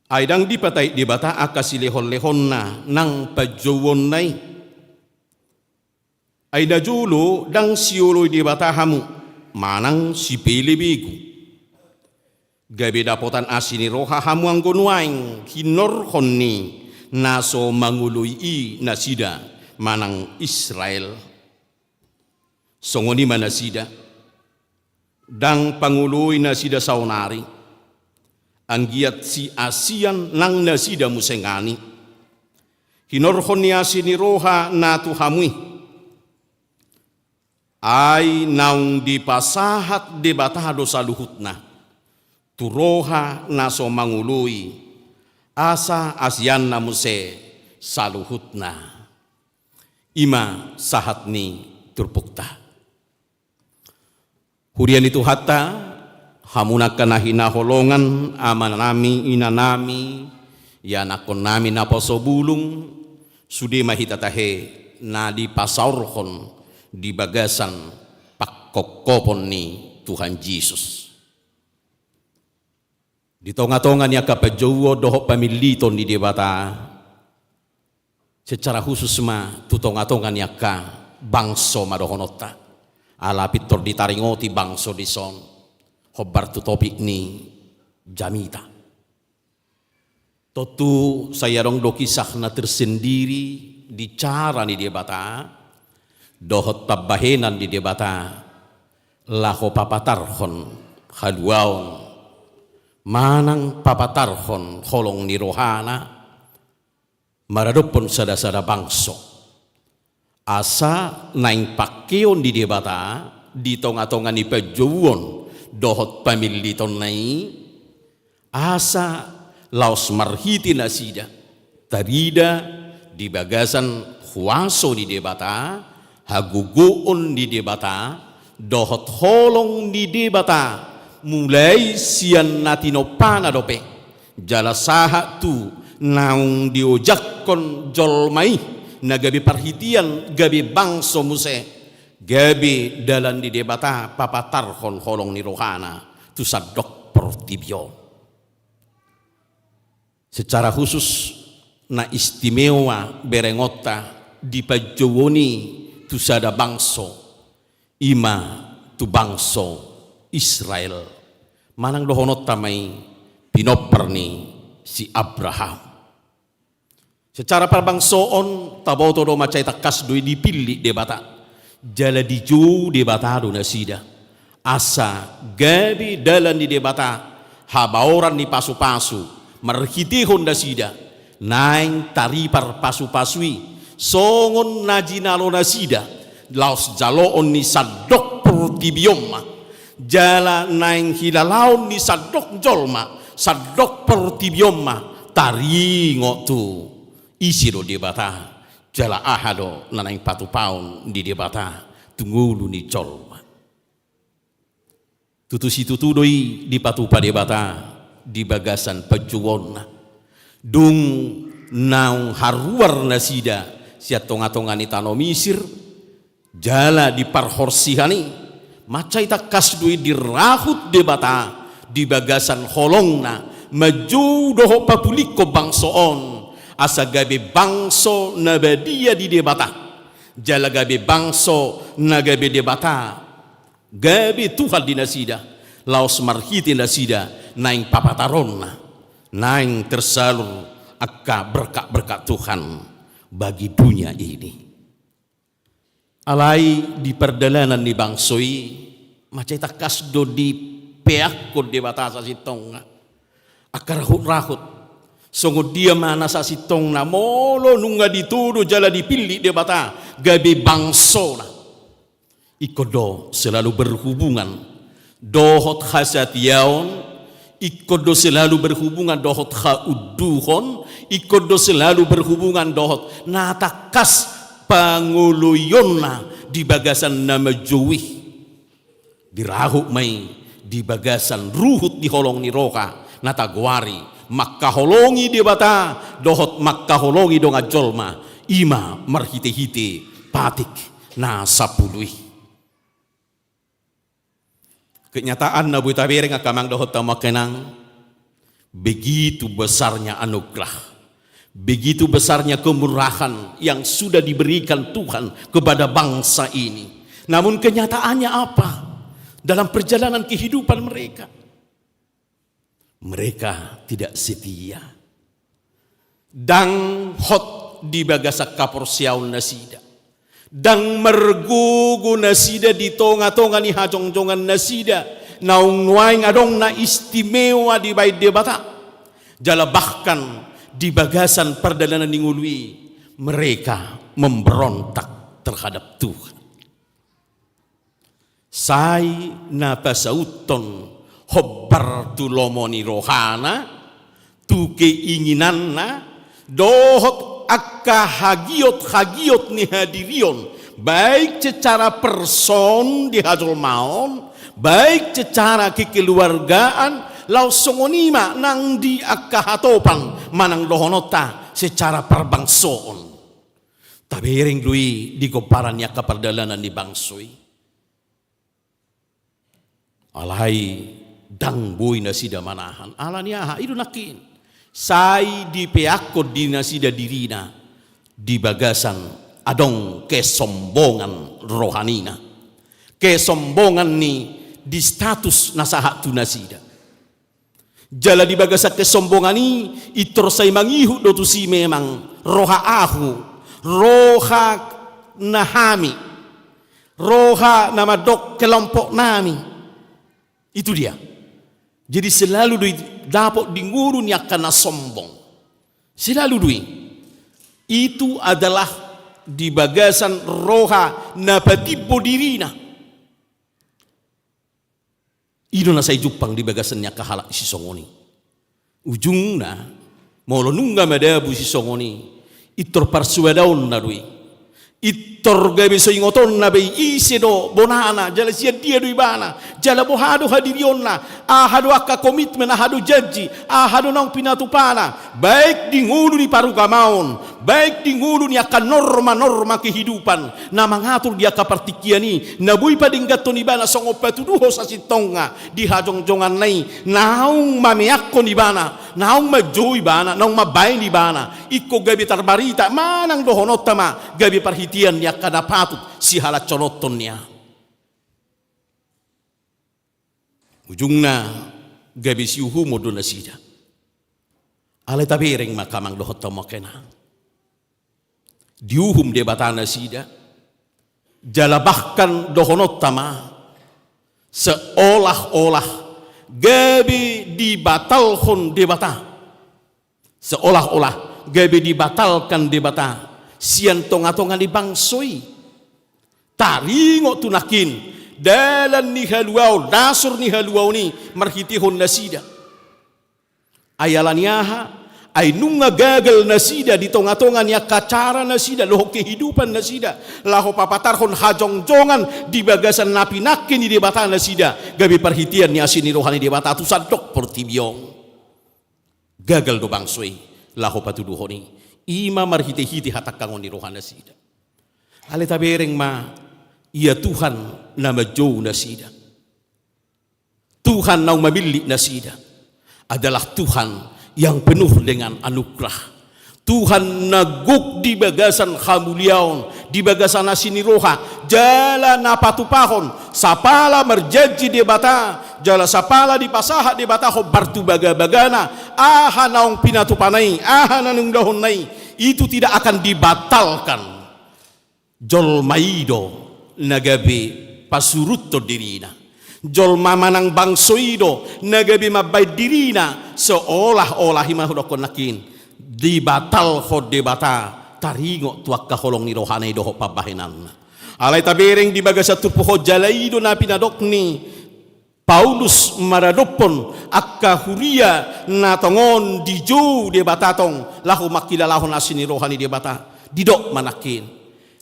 Ai ndang dipatait Debata angka silehon-lehonna nang panjouonna i. Ai najolo ndang sioloi Debata hamu, manang sipelebegu. Gabe dapotan asi ni roha hamu anggo nuaeng hinorhon ni na so mangoloi i nasida manang Israel. Songon i ma nasida. Ndang pangoloi nasida saonari. Anggiat siasian nang nasida muse ngani. Hinorhon ni asi ni roha na tu hamu i. Ai naung dipasahat Debata do saluhutna tu roha na so mangoloi, asa asianna muse saluhutna. I ma sahat ni turpukta. Huria ni Tuhanta, hamu angka na hinaholongan, amanami, inanami, ianakkonnami naposo bulung, sude ma hita tahe na dipasaorhon di bagasan pangkophopon ni Tuhan Jesus. Di tonga-tonga ni angka panjouon dohot pamilliton ni Debata, secara khusus ma tu tonga-tonga ni angka bangso ma dohononta. Ala pintor ditaringoti bangso dison, hombar tu topik ni jamita. Tontu sai adong do kisah na tersendiri di cara ni Debata, dohot pambahenan ni Debata, laho papatarhon haluaon, manang papatarhon holong ni rohana, maradophon sada-sada bangso. Asa naeng pangkeon ni Debata di tonga-tonga ni panjouon dohot pamillitonna i, asa laos marhite nasida, tarida di bagasan huaso ni Debata, hagogoon ni Debata, dohot holong ni Debata, mulai sian na tinompana dope, jala sahat tu naung diojakhon jolma i, na gabe parhitean, gabe bangso muse, gabe dalan ni Debata papatarhon holong ni rohana tu sandok portibi on. Secara khusus, na istimewa berengonta di panjouon i tu sada bangso, i ma tu bangso Israel. Manang dohononta ma i pinompar ni si Abraham. Secara parbangsoon, taboto do mansai tangkas do i dipillit Debata. Jala dijou Debata do nasida. Asa gabe dalan ni Debata, habaoran ni pasu-pasu, marhitehon nasida, naeng taripar pasu-pasu i, songon na jinalo nasida, laos jaloon ni sandok portibi on ma, jala naeng hilalaon ni sandok jolma, sandok portibi on ma, taringot tu ise do Debata, jala aha do na naeng patupaon ni Debata tu ngolu ni jolma. Tutu situtu do i dipatupa Debata di bagasan panjouonna. Dung naung haruar nasida sian tonga-tonga ni tano Misir, jala di parhorsihan i, mansai tangkas do i dirahut Debata di bagasan holongna, manjou dohot papulinghon bangso on, asa gabe bangso na badia di Debata, jala gabe bangso na gabe Debata, gabe Tuhan di nasida, laos marhite nasida naeng papataronna, naeng tersalur angka berkat-berkat Tuhan bagi dunia ini. Alai di pardalanan ni bangso i, mansai tangkas do dipeakhon Debata sasintongna angka rahut-rahut. Songon dia ma na sasintongna molo nunga ditodo jala dipillit Debata gabe bangsona? Ingkon do selalu berhubungan dohot hasatiaon, ingkon do selalu berhubungan dohot haunduhon, ingkon do selalu berhubungan dohot na tangkas pangoloionna di bagasan na manjou i. Dirahut ma i di bagasan ruhut di holong ni roha na tagoari mangkaholongi Debata dohot mangkaholongi dongan jolma, i ma marhite-hite patik na sampulu i. Kenyataan na boi tabereng angka amang dohot hamu angka inang, begitu besarnya anugerah, begitu besarnya kemurahan yang sudah diberikan Tuhan kepada bangsa ini. Namun kenyataannya apa dalam perjalanan kehidupan mereka? Mereka tidak setia. Ndang hot di bagasan haporseaon nasida. Ndang margogo nasida di tonga-tonga ni hajongjongan nasida, naung nuaeng adong na istimewa dibahen Debata. Jala bahkan di bagasan pardalanan ni ngolu i, mereka memberontak terhadap Tuhan. Sai na pasauthon hombar tu lomo ni rohana, tu keinginanna, dohot angka hagiot-hagiot ni hadirion, baik secara person di hajolmaon, baik secara kekeluargaan, laos songon i ma nang di angka hatopan manang dohononta secara parbangsoon. Tabereng do i di gomparan ni angka pardalanan ni bangso i. Alai ndang boi nasida manahan. Ala ni aha? I do nangkin. Sai dipeakhon di nasida dirina di bagasan adong kesombongan rohanina. Kesombongan ni di status na sahat tu nasida. Jala di bagasan kesombongan i, intor sai mangihut do tusi memang roha ahu, roha na hami, roha na mandok kelompok nami. Itu dia. Jadi selalu do i dapot di ngolu ni angka na sombong. Selalu do i. Itu adalah di bagasan roha na patimbo dirina. I do na sai jumpang di bagasan ni angka halak sisongon i. Ujungna, molo nunga madabu sisongon i, intor parsuadaonna do i. Intor gabe so ingotonna be i ise do bonana, jala sian dia do ibana, jala boha do hadirionna, aha do angka komitmen, aha do janji, aha do naung pinatupana, baik di ngolu ni parugamaon, baik di ngolu ni angka norma-norma kehidupan na mangatur di angka partingkian i, na boi padengganhon ibana songon patuduhon sasintongna di hajongjonganna i, naung mameakhon ibana, naung manjou ibana, naung mambaen ibana, ingkon gabe tarbarita manang dohononta ma gabe parhitean ni angka na patut sihalashononhon i. Ujungna gabe siuhumon do nasida. Alai tabereng ma angka amang dohot hamu angka inang. Diuhum Debata nasida, jala bahkan dohononta ma seolah-olah gabe dibatalhon Debata. Seolah-olah gabe dibatalkan Debata sian tonga-tonga ni bangso i. Taringot tu nangkin dalan ni haluaon, dasor ni haluaon i marhitehon nasida. Ai ala ni aha? Ai nunga gagal nasida di tonga-tonga ni angka cara nasida, dohot kehidupan nasida, laho papatarhon hajongjongan di bagasan na pinangke ni Debata nasida, gabe parhitean ni asi ni roha ni Debata tu sandok portibi on. Gagal do bangso i laho patuduhon i. I ma marhite-hite hatangkangon ni roha nasida. Alai tabereng ma, ia Tuhan na manjou nasida. Tuhan naung mamillit nasida adalah Tuhan yang penuh dengan anugerah. Tuhan na gok di bagasan hamuliaon, di bagasan asi ni roha, jala na patupahon, sapala marjanji Debata, jala sapala dipasahat Debata hombar tu bagabagana, aha naung pinatupana i, aha na naung didokna i, itu tidak akan dibatalkan. Jolma i do na gabe pasuruthon dirina. Jolma manang bangso i do na gabe mambahen dirina seolah-olah, i ma hudokkon nangkin, dibatalhon Debata taringot tu angka holong ni rohana i dohot pambahenanna. Alai tabereng di bagasan turpuk on, jala i do na pinadok ni Paulus maradophon angka huria na tongon dijou Debata tong laho mangkilalahon asi ni roha ni Debata. Didok ma nangkin,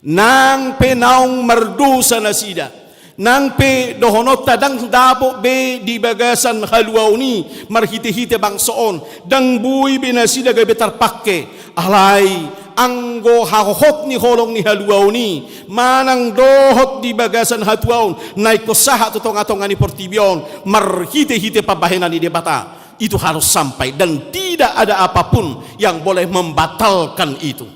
nang pe naung mardosa nasida, nang pe dohononta ndang dapot be di bagasan haluaon i marhite-hite bangso on, ndang boi be nasida gabe tarpangke. Alai anggo hahohot ni holong ni haluaon i manang dohot di bagasan hatuaon na ingkon sahat tu tonga-tonga ni portibi on marhite-hite pambahenan ni Debata, itu harus sampai dan tidak ada apapun yang boleh membatalkan itu.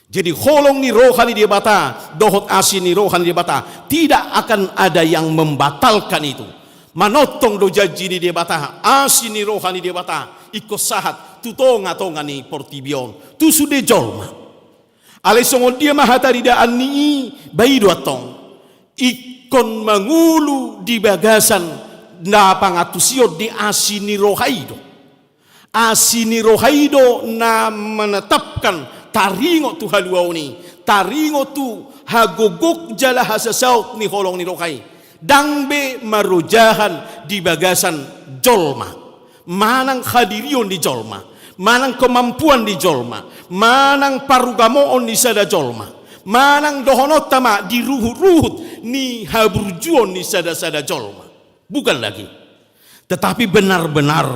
Jadi holong ni roha ni Debata dohot asi ni roha ni Debata, tidak akan ada yang membatalkan itu. Manongtong do janji ni Debata, asi ni roha ni Debata ingkon sahat tu tonga-tonga ni portibi on, tu sude jolma. Alai songon dia ma hataridaan ni i? Ba i do antong, ingkon mangolu di bagasan na pangantusion ni asi ni roha i do. Asi ni roha i do na menetapkan taringot tu haluaon i, taringot tu hagogok jala hasasaut ni holong ni roha i. Ndang be marojahan di bagasan jolma, manang hadirion ni jolma, manang kemampuan ni jolma, manang parugamoon ni sada jolma, manang dohononta ma di ruhut-ruhut ni haburjuon ni sada-sada jolma. Bukan lagi. Tetapi benar-benar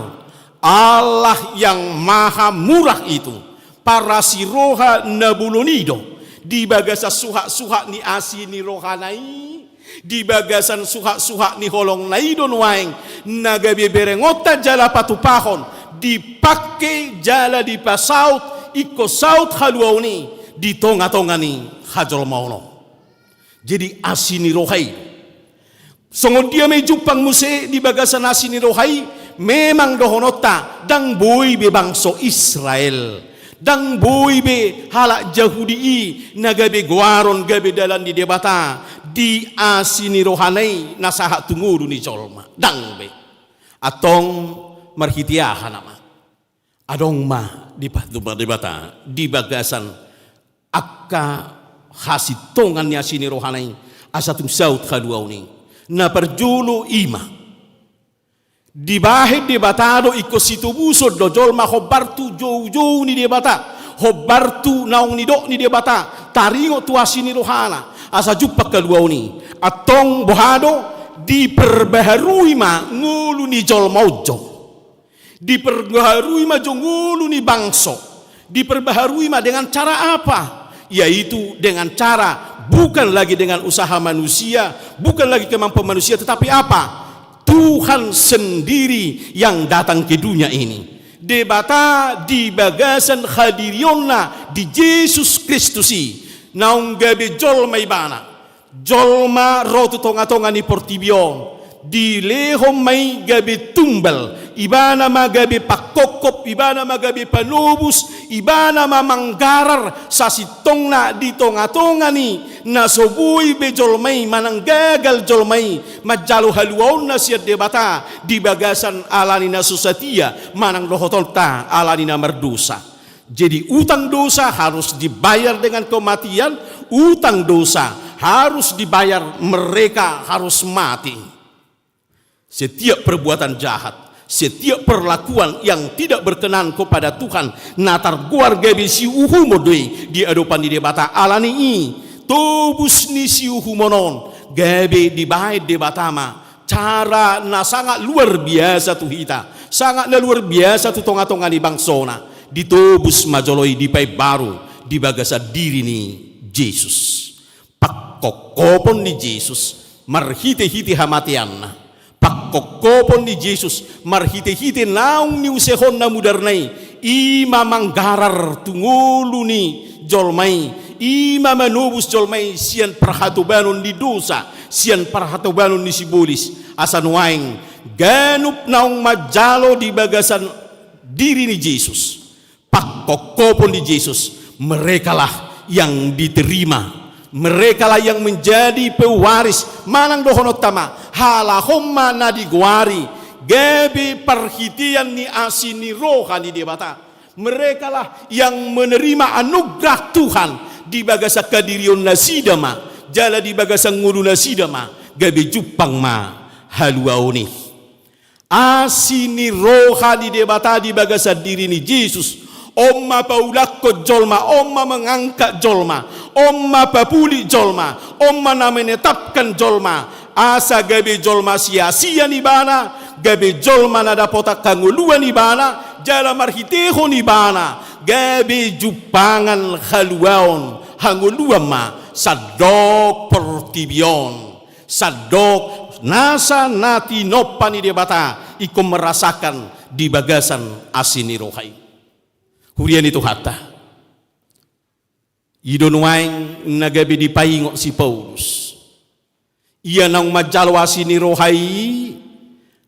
Allah yang maha murah itu, parasi roha na bolon i do, di bagasan suhat-suhat ni asi ni rohana i, di bagasan suhat-suhat ni holongna i do nuaeng na gabe berengonta jala patupahon, dipangke jala dipasaut, ingkon saut haluaon i di tonga-tonga ni hajolmaon on. Jadi asi ni roha i. Songon dia ma i jumpang muse di bagasan asi ni roha i? Memang dohononta, ndang boi be bangso Israel, ndang boi be halak Jahudi i na gabe goaron gabe dalan ni Debata di asi ni rohana i na sahat tu ngolu ni jolma. Ndang be. Antong marhite aha nama? Adong ma dipatumbar Debata di bagasan angka hasintongan ni asi ni rohana i asa tung saut haluaon i. Na parjolo i ma, dibahen Debata do ingkon sitobuson do jolma hombar tu joujou ni Debata, hombar tu naung nidok ni Debata, taringot tu asi ni rohana asa jumpang haluaon i. Antong boha do? Diperbaharui ma ngolu ni jolma on jo. Diperbaharui ma jo ngolu ni bangso. Diperbaharui ma dengan cara apa? Yaitu dengan cara bukan lagi dengan usaha manusia, bukan lagi kemampuan manusia, tetapi apa? Tuhan sendiri yang datang ke dunia ini. Debata di bagasan hadirionna di Jesus Kristus i, naung gabe jolma ibana. Jolma ro tu tonga-tonga ni portibi on, dilehon ma i gabe tumbal, ibana ma gabe pangkophop, ibana ma gabe panobus, ibana ma manggarar sasintongna di tonga-tonga ni na so boi be jolma i manang gagal jolma i manjalo haluaonna sian Debata di bagasan ala ni na so satia manang dohotonta ala ni na mardosa. Jadi utang dosa harus dibayar dengan kematian, utang dosa harus dibayar, mereka harus mati. Setiap perbuatan jahat, Setiap perlakuan yang tidak berkenan kepada Tuhan, na targoar gabe siuhumon do i di adopan ni Debata. Alani i, tobus ni siuhumon on, gabe dibaen Debata ma cara na sangat luar biasa tu hita, sangat na luar biasa tu tonga-tonga ni bangsona. Ditobus ma jolo i, dipaimbaru di bagasan diri ni Jesus. Pangkophopon ni Jesus marhite-hite hamateanna. Pangkophopon ni Jesus marhite-hite naung niusehonna mudarna i, i ma manggarar tu ngolu ni jolma i, i ma manobus jolma i sian parhatobanon ni dosa, sian parhatobanon ni sibolis. Asa nuaeng ganup naung manjalo di bagasan diri ni Jesus, pangkophopon ni Jesus, merekalah yang diterima, merekalah yang menjadi pewaris. Manang dohononta ma, halak on ma na digoari gabe parhitean ni asi ni roha ni Debata. Merekalah yang menerima anugerah Tuhan di bagasan hadirion nasida ma, jala di bagasan ngolu nasida ma, gabe jumpang ma haluaon i. Asi ni roha ni Debata di bagasan diri ni Jesus. On ma paulakhon jolma, on ma mengangkat jolma, on ma papulik jolma, on ma na menetapkan jolma. Asa gabe jolma siasian ibana, gabe jolma na dapotan hangoluan ibana, jala marhitehon ibana gabe jumpangan haluaon, hangoluan ma sandok portibi on. Sandok nasa na tinompa ni Debata ingkon merasakan di bagasan asi ni roha i. Huria ni Tuhanta, i do nuaeng na gabe dipaingot si Paulus. Ia naung manjalo asi ni roha i,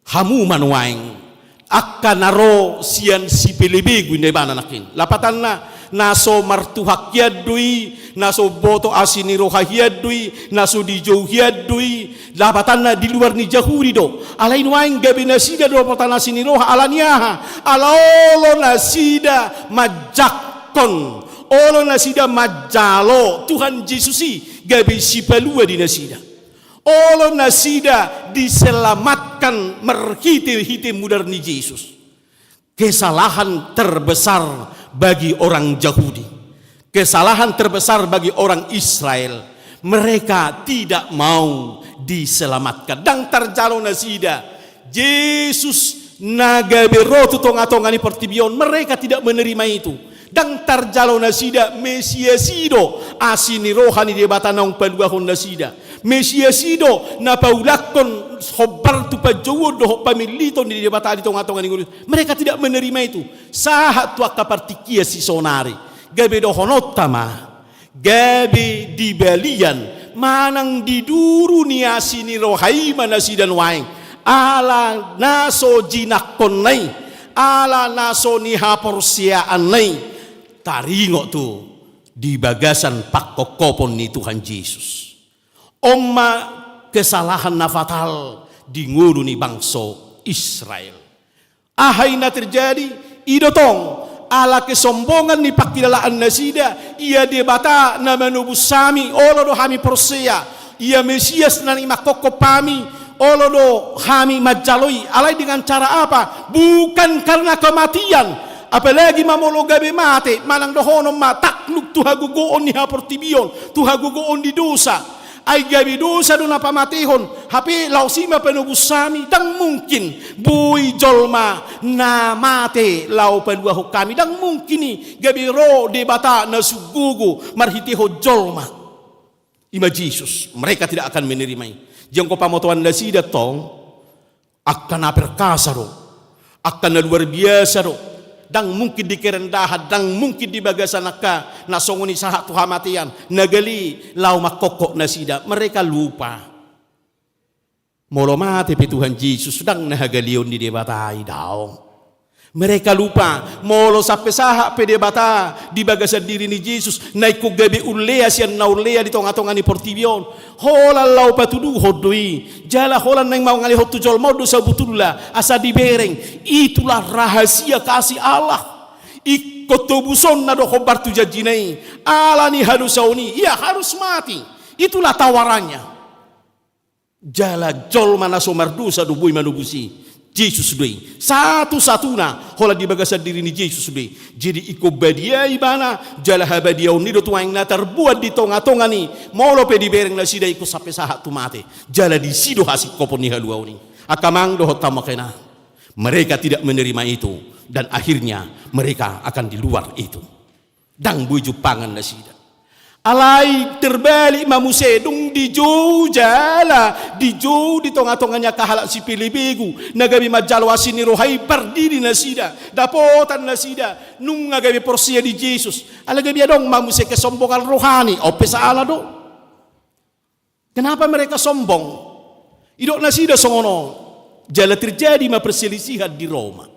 hamu ma nuaeng angka na ro sian sipelebegu, ninna ibana nangkin. Lapatanna, na so martuhan hian do i, na so boto asi ni roha hian do i, na so dijou hian do i. Lapatanna, di luar ni Jahudi do. Alai nuaeng gabe nasida do dapotan asi ni roha. Ala ni aha? Ala olo nasida manjangkon, olo nasida manjalo Tuhan Jesus i gabe sipalua di nasida. Olo nasida diselamatkan marhite-hite mudar ni Jesus. Kesalahan terbesar bagi orang Jahudi, kesalahan terbesar bagi orang Israel, mereka tidak mau diselamatkan. Ndang tarjalo nasida Jesus na gabe ro tu tonga-tonga ni portibi on, mereka tidak menerima itu. Ndang tarjalo nasida Mesias i do asi ni roha ni Debata naung paluahon nasida. Mesias i do na paulakhon hombar tu panjouon dohot pamilliton ni Debata di tonga-tonga ni ngolu. Mereka tidak menerima itu. Sahat tu angka partingkian sisonari, gabe dohononta ma, gabe dibalian manang diduru ni asi ni roha i ma nasida nuaeng, ala na so jinangkonna i, ala na so nihaporseaanna i. Taringot tu di bagasan pangkophopon ni Tuhan Jesus. On ma kesalahan na fatal di ngolu ni bangso Israel. Aha i na terjadi? I do tong, ala kesombongan ni pangkilalaan nasida, ia Debata na manobus hami, olo do hami porsea, ia Mesias na naeng mangkophop hami, olo do hami manjalo i. Alai dengan cara apa? Bukan karena kematian. Apalagi ma molo gabe mate, manang dohonon ma takluk tu hagogoon ni haportibion, tu hagogoon ni dosa. Ai gabe dosa do na pamatehon, hape laos i ma panobus hami? Ndang mungkin. Boi jolma na mate laho paluahon hami. Ndang mungkin i, gabe ro Debata na sunggogo marhitehon jolma. I ma Jesus, mereka tidak akan menerima i. Jangko pamotoan nasida tong, angka na perkasa do, angka na luar biasa do. Ndang mungkin di kerendahan, ndang mungkin di bagasan angka na songon i sahat tu hamatean, na gale laho mangkophop nasida. Mereka lupa. Molo mate pe Tuhan Jesus, ndang na hagaleon ni Debata i, daong. Mereka lupa, molo sampe sahat pe Debata di bagasan diri ni Jesus, na ingkon gabe ullea sian na ullea di tonga-tonga ni portibi on, holan laho patuduhon do i, jala holan naeng mangalehon tu jolma on do sabotulna, asa dibereng. Itulah rahasia kasih Allah. Ingkon tobusonna do hombar tu janjina i, ala ni hadosaon i, ia harus mati. Itulah tawarannya. Jala jolma na so mardosa do boi manobus i. Jesus do i. Satu-satuna holan di bagasan diri ni Jesus do i. Jadi ingkon badia ibana, jala habadiaon ni do tuaeng na tarbuat di tonga-tonga ni, molo pe dibereng nasida ingkon sampe sahat tu mate. Jala disi do hasingkopon ni haluaon i. Angka amang dohot hamu inang. Mereka tidak menerima itu, dan akhirnya mereka akan di luar itu. Ndang boi jumpangan nasida. Alai terbalik ma muse, dung dijou jala, dijou di tonga-tonga ni angka halak sipelebegu, na gabe manjalo asi ni roha i, pardidi nasida, dapotan nasida, nunga gabe porsea di Jesus. Alai gabe adong ma muse kesombongan rohani, on pe sala do. Kenapa mereka sombong? Didok nasida songon on. Jala terjadi ma perselisihan di Roma.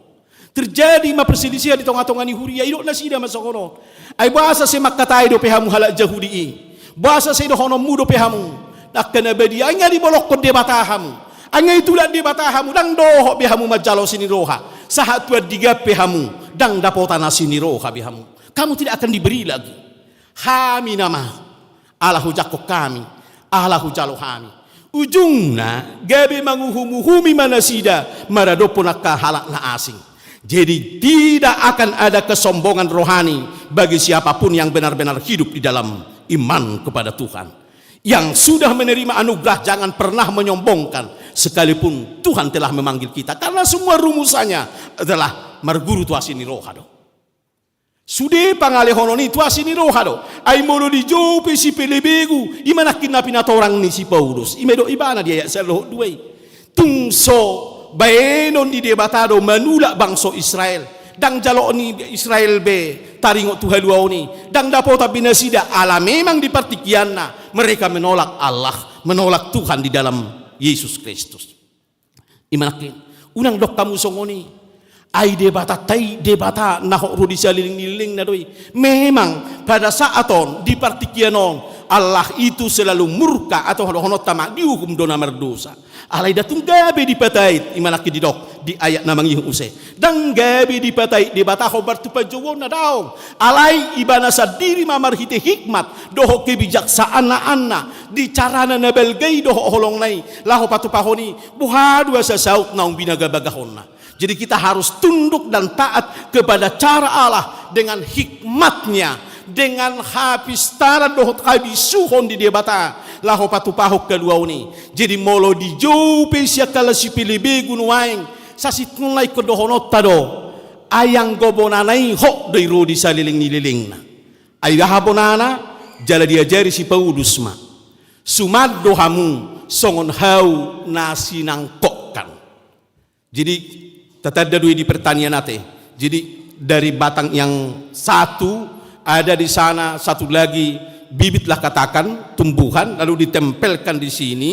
Terjadi ma perselisihan di tonga-tonga ni huria, didok nasida ma songon on. Ai boasa sai mangkatai dope hamu halak Jahudi i? Boasa sai dohononmu dope hamu angka na badia? Ai nga dibolongkon Debata hamu. Ai nga ditulak Debata hamu, ndang dohot be hamu manjalo asi ni roha. Sahat tu andigan pe hamu, ndang dapotan asi ni roha be hamu. Kamu tidak akan diberi lagi. Hami nama. Ala hujangkon hami, ala hujalo hami. Ujungna, gabe manguhum-uhumi ma nasida maradophon angka halak na asing. Jadi, tidak akan ada kesombongan rohani bagi siapapun yang benar-benar hidup di dalam iman kepada Tuhan. Yang sudah menerima anugerah, jangan pernah menyombongkan, sekalipun Tuhan telah memanggil kita. Karena semua rumusannya adalah marguru tu asi ni roha do. Sude pangalehonon i tu asi ni roha do. Ai molo dijou pe sipelebegu, i ma nangkin na pinatorang ni si Paulus. I ma didok ibana di ayat sada dohot dua i. Tung so baenon ni Debata do manulak bangso Israel. Ndang jaloon ni Israel be taringot tu haluaon i. Ndang dapotan be nasida, ala memang di partingkianna mereka menolak Allah, menolak Tuhan di dalam Yesus Kristus. I ma nangkin, unang dok hamu songon i. Ai Debatanta i Debata na hot ro di saleleng ni lelengna do i. Memang pada saat on, di partingkian on, Allah itu selalu murka atau dohononta ma diuhum do na mardosa. Alai ndang tung gabe dipatait, i ma nangkin didok di ayat na mangihut muse. Ndang gabe dipatait Debata hombar tu panjouonna, daong. Alai ibana sandiri ma marhite hikmat dohot kebijaksanaan-Na di carana na balga i dohot holongna i, laho patupahon i, boha do asa saut na umbinaga-bagahonna. Jadi kita harus tunduk dan taat kepada cara Allah dengan hikmat-Nya, dengan hapistaran dohot habisuhon di Debata, laho patupahon haluaon i. Jadi molo dijou pe sian halak sipelebegu nuaeng, sasintongna ingkon dohononta do, ai anggo bonana i hot do i ro di saleleng ni lelengna. Ai aha bonana? Jala diajari si Paulus ma. Suman do hamu songon hau na sinangkokan. Jadi, tatanda do i di pertanian ate. Jadi, dari batang yang satu, ada di sana satu lagi bibit lah katakan, tumbuhan, lalu ditempelkan di sini,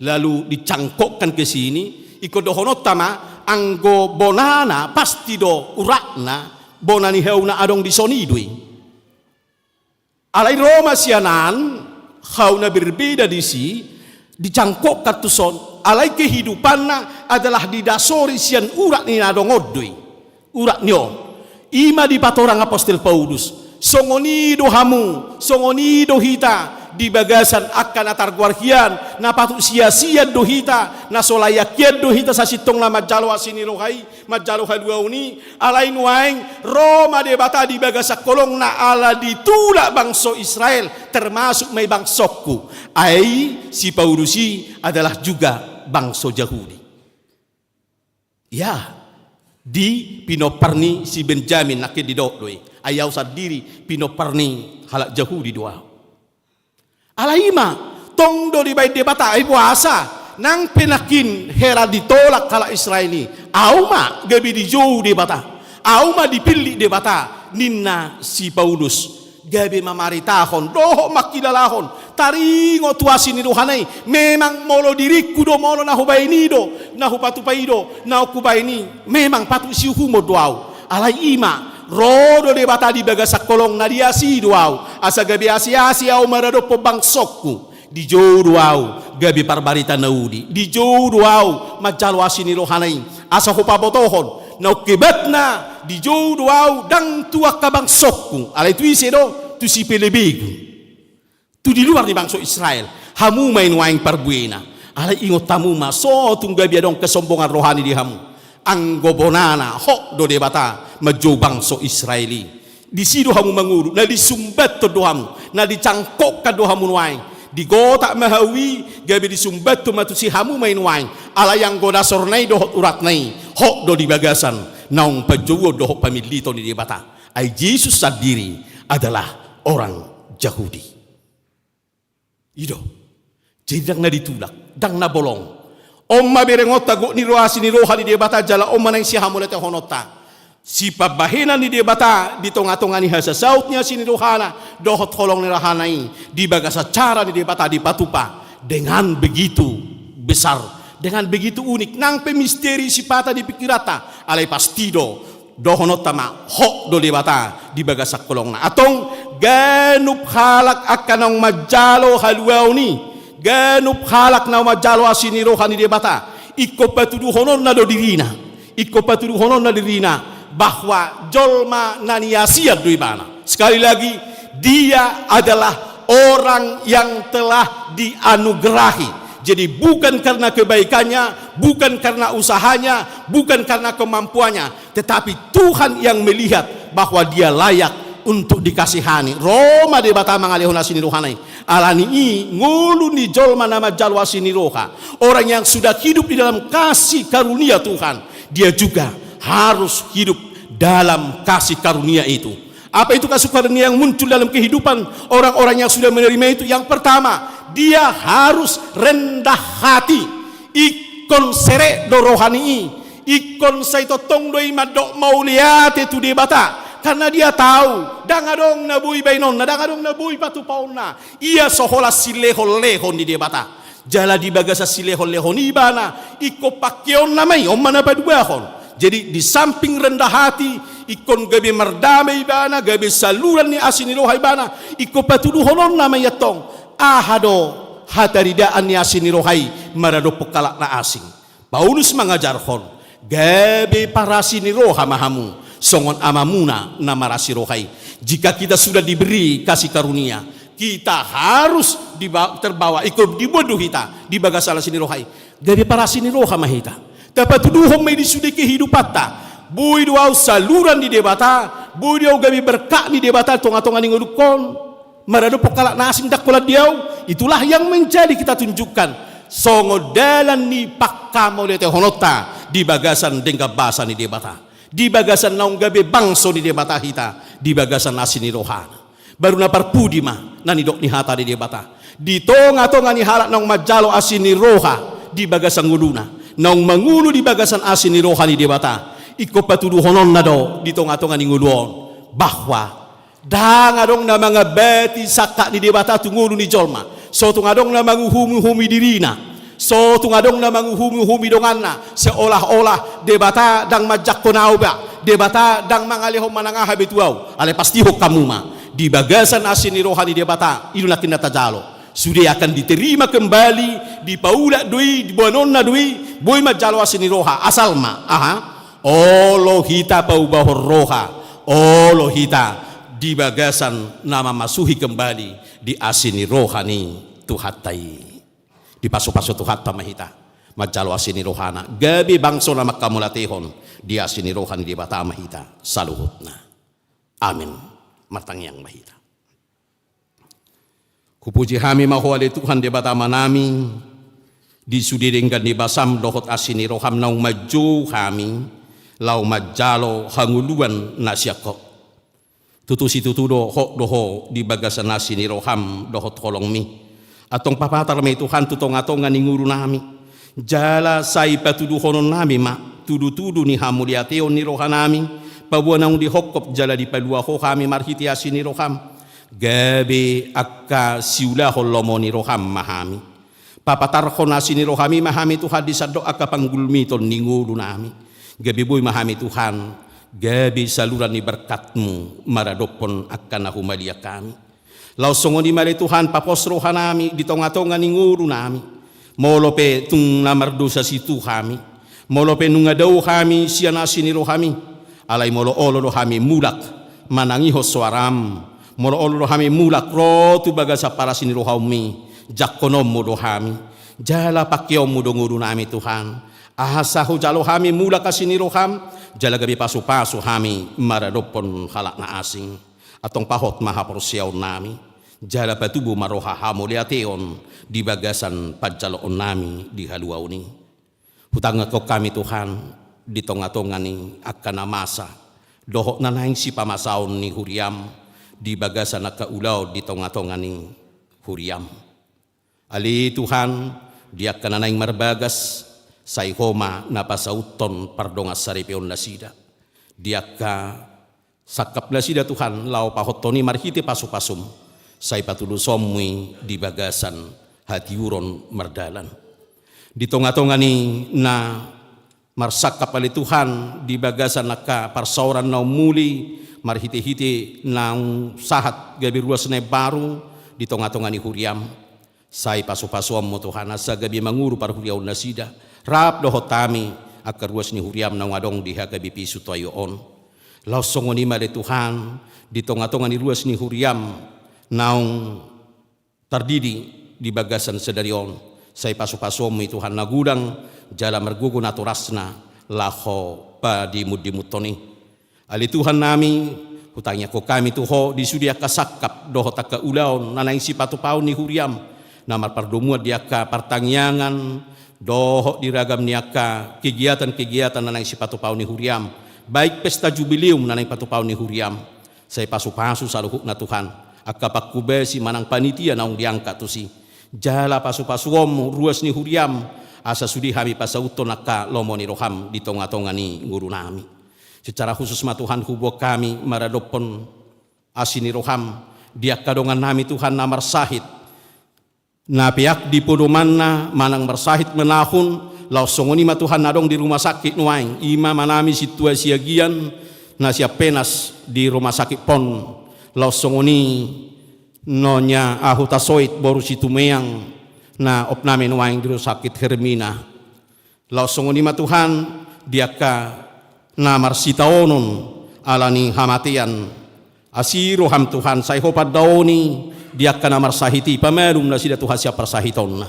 lalu dicangkokkan ke sini, ingkon dohononta ma, anggo bonana, pasti do uratna, bona ni hau na adong dison i do i. Alai ro ma sian an hau na berbeda disi, dicangkokkan tuson, alai kehidupanna adalah didasori sian urat ni na adong on do i. Urat ni on. I ma dipatorang apostel Paulus. Songon i do hamu, songon i do hita, di bagasan angka na targoar hian, na patut siasian do hita, na so layak hian do hita sasintongna manjalo asi ni roha i, manjalo haluaon i, alai nuaeng ro ma Debata di bagasan holongna ala ditulak bangso Israel, termasuk ma i bangsongku. Ai si Paulus i adalah juga bangso Jahudi. Ya, di pinompar ni si Benjamin, nangkin didok do i. Ai au sandiri pinompar ni halak Jahudi do au. Alai i ma, tong do dibaen Debata, ai boasa, nang pe nangkin hera ditolak halak Israel i, au ma gabe dijou Debata, au ma dipillit Debata, ninna si Paulus, gabe mamaritahon, dohot mangkilalahon, taringot tu asi ni rohana i, memang molo diringku do, molo na hubaen i do, na hupatupa i do, na hubaen i, memang patut siuhumon do au. Alai i ma, ro do Debata di bagasan holongna, diasi do au, asa gabe asi-asi au maradophon bangsongku. Dijou do au gabe parbarita na uli. Dijou do au manjalo asi ni rohana i, asa hupabotohon naung hebatna. Dijou do au ndang tu angka bangsongku, alai tu ise do? Tu sipelebegu. Tu di luar ni bangso Israel. Hamu ma i nuaeng parbuena. Alai ingot hamu ma, so tung gabe adong kesombongan rohani di hamu. anggo bonana, hot do Debata manjou bangso Israel i. Disi do hamu mangolu, na disumbathon do hamu, na dicangkokkan do hamu nuaeng. Digotap ma hau i, gabe disumbathon ma tusi hamu ma i nuaeng. Alai anggo dasorna i dohot uratna i, hot do di bagasan naung panjouon dohot pamilliton ni Debata. Ai Jesus sandiri adalah orang Jahudi. I do. Jadi ndang na ditulak, ndang na bolong. On ma berengonta, gok ni roha, asi ni roha ni Debata, jala on ma naeng sihamuliatehononta. Sipambahenan ni Debata di tongatonga ni hasasaut ni asi ni rohana dohot holong ni rohana i, di bagasan cara ni Debata dipatupa dengan begitu besar, dengan begitu unik. Nang pe misteri sipata di pikiranta, alai pasti do dohononta ma, hot do Debata di bagasan holongna. Antong, ganup halak angka naung manjalo haluaon i, ganup halak naung manjalo asi ni roha ni Debata, ingkon patuduhononna do dirina, ingkon patuduhononna dirina, bahwa jolma na niasian do ibana. Sekali lagi, dia adalah orang yang telah dianugerahi. Jadi, bukan karena kebaikannya, bukan karena usahanya, bukan karena kemampuannya, tetapi Tuhan yang melihat bahwa dia layak untuk dikasihani. Ro ma Debata mangalehon asi ni rohana i. Alani i, ngolu ni jolma na manjalo asi ni roha, orang yang sudah hidup di dalam kasih karunia Tuhan, dia juga harus hidup dalam kasih karunia itu. Apa itu kasih karunia yang muncul dalam kehidupan orang-orang yang sudah menerima itu? Yang pertama, dia harus rendah hati. Ingkon serep do rohana i. Ingkon sai tongtong do i mandok mauliate tu Debata. Karena dia tahu, ndang adong na boi baenonna, ndang adong na boi patupaonna. Ia so holan silehonlehon ni Debata. Jala di bagasan silehonlehon i ibana, ingkon pangkeonna ma i, on ma na paduahon. Jadi, di samping rendah hati, ingkon gabe mardame ibana, gabe saluran ni asi ni roha ibana, ingkon patuduhononna ma i antong. Aha do hataridaan ni asi ni roha i maradophon halak na asing? Paulus mangajarhon, gabe parasi ni roha ma hamu, songon Amamuna na marasi roha i. Jika kita sudah diberi kasih karunia, kita harus diba-, terbawa, ingkon diboan do hita di bagasan asi ni roha i. Gabe parasi ni roha ma hita. Tapatuduhon ma i di sude kehidupanta. Boi do ahu saluran ni Debata, boi do ahu gabe berkat ni Debata tongatonga ni ngolungkon. Maradophon halak na asing, ndang holan di ahu. Itulah yang menjadi kita tunjukkan songon dalan ni panghamauliatehononta di bagasan denggan basa ni Debata, di bagasan naung gabe bangso ni Debata hita, di bagasan asi ni rohana. Baru na parpudi ma na nidok ni hata ni Debata. Di tongatonga ni halak naung manjalo asi ni roha di bagasan ngoluna, naung mangolu di bagasan asi ni roha ni Debata, ingkon patuduhononna do di tongatonga ni ngolu on, bahwa ndang adong na mangambati sangkap ni Debata tu ngolu ni jolma. So tung adong na manguhumuhumi dirina, so tung adong na manguhumuhumi donganna, seolah-olah Debata ndang manjangkon ahu ba, Debata ndang mangalehon manang aha be tu ahu. Alai pastihon hamu ma, di bagasan asi ni roha ni Debata, i do nangkin na tajalo. Sude akan diterima kembali, dipaulak do i, diboanonna do i, boi manjalo asi ni roha, asal ma, aha? Olo hita paubahon roha, olo hita di bagasan na mamasuhi kembali di asi ni roha ni Tuhanta i. Dipasupasu Tuhanta ma hita manjalo asi ni rohana, gabe bangso na manghamauliatehon di asi ni roha ni Debata ma hita saluhutna. Amin. Martangiang ma hita. Hupuji hami ma Ho ale Tuhan Debata Amanami, di sude denggan ni basam dohot asi ni roham naung manjou hami, laho manjalo hangoluan na sian Ho. Tutu situtu do, hot do Ho di bagasan asi ni roham dohot holongmi. Antong papatar ma i Tuhan tu tongatonga ni ngolunami. Jala sai patuduhononnami ma tudutudu ni hamuliateon ni rohanami, paboa naung dihophop jala dipalua Ho hami marhite asi ni roham. Gabe angka siulahon lomo ni roham ma hami. Papatarhon asi ni rohami ma hami Tuhan di sandok angka panggulmiton ni ngolunami. Gabe boi ma hami Tuhan, gabe saluran ni berkatmu maradophon angka na humaliang hami. Laos songon i ma ale Tuhan, papos rohanami di tongatonga ni ngolunami. Molo pe tung na mardosa situ hami, molo pe nunga dao hami sian asi ni rohami, alai molo olo do hami mulak manangihon soaram, molo olo do hami mulak ro tu bagasan parasi ni rohaonmi, jangkononmu do hami, jala pangkeonmu do ngolunami Tuhan. Asa hujalo hami mulak asi ni roham, jala gabe pasupasu hami maradophon halak na asing. Antong pahot ma haporseaonnami, jala patubu ma roha hamauliateon di bagasan panjaloonnami di haluaon i. Hutangiangkon hami Tuhan, di tongatonga ni angka na masa dohot na naeng sipamasaon ni huriam di bagasan angka ulaon di tongatonga ni huriam. Ale Tuhan, di angka na naeng marbagas, sai Ho ma na pasauthon pardongansaripeon nasida. Di angka sangkap nasida Tuhan, laho pahothon i marhite pasupasum, sai patulusonmu i di bagasan hatiuron mardalan. Di tongatonga ni na marsangkap ale Tuhan di bagasan angka parsaoran na ummuli, marhitehite naung sahat gabe ruas na imbaru di tongatonga ni huriam. Sai pasupasuonmu Tuhan, asa gabe mangolu parhuriaon nasida, rap dohot hami angka ruas ni huriam naung adong di H K B P Sutoyo on. Laos songon i ma ale Tuhan, di tongatonga ni ruas ni huriam naung tardidi di bagasan sadari on, sai pasupasuonmu i Tuhan na godang jala margogo natorasna laho padimundimunhon i. Ale Tuhan nami, hutangiangkon hami tu Ho di sude angka sangkap dohot angka ulaon na naeng sipatupaon ni huriam, na marpardomuan di angka partangiangan dohot di ragam ni angka kegiatan-kegiatan na naeng sipatupaon ni huriam, baik pesta jubileum na naeng patupaon ni huriam. Sai pasupasu saluhutna Tuhan, angka pangkubasi manang panitia naung diangkat tusi. Jala pasupasuonmu ruas ni huriam, asa sude hami pasauthon angka lomo ni roham di tongatonga ni ngolunami. Secara khusus ma Tuhan huboan hami maradophon asi ni roham di angka dongannami Tuhan na marsahit, na peak di podomanna manang marsahit manahun, laos songon i ma Tuhan na adong di rumah sakit nuaeng, i ma amanami Sintua Siagian na sian Penas di rumah sakit Pon, laos songon i Nyonya Ahu Tasoit boru Situmeang na opnami nuaeng di rumah sakit Hermina. Laos songon i ma Tuhan, di angka na marsitaonon ala ni hamatean. Asi roham Tuhan, sai Ho pandaoni di angka na marsahit i, pamalum nasida Tuhan sian parsahitonna.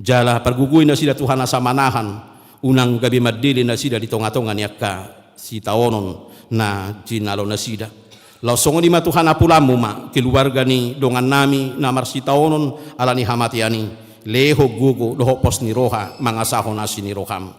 Jala pargogoi nasida Tuhan asa manahan, unang gabe mandele nasida di tongatonga ni angka sitaonon na jinalo nasida. Laos songon i ma Tuhan, apulanmu ma keluarga ni dongannami na marsitaonon ala ni hamatean i, lehon gogo dohot pos ni roha mangasahon asi ni roham.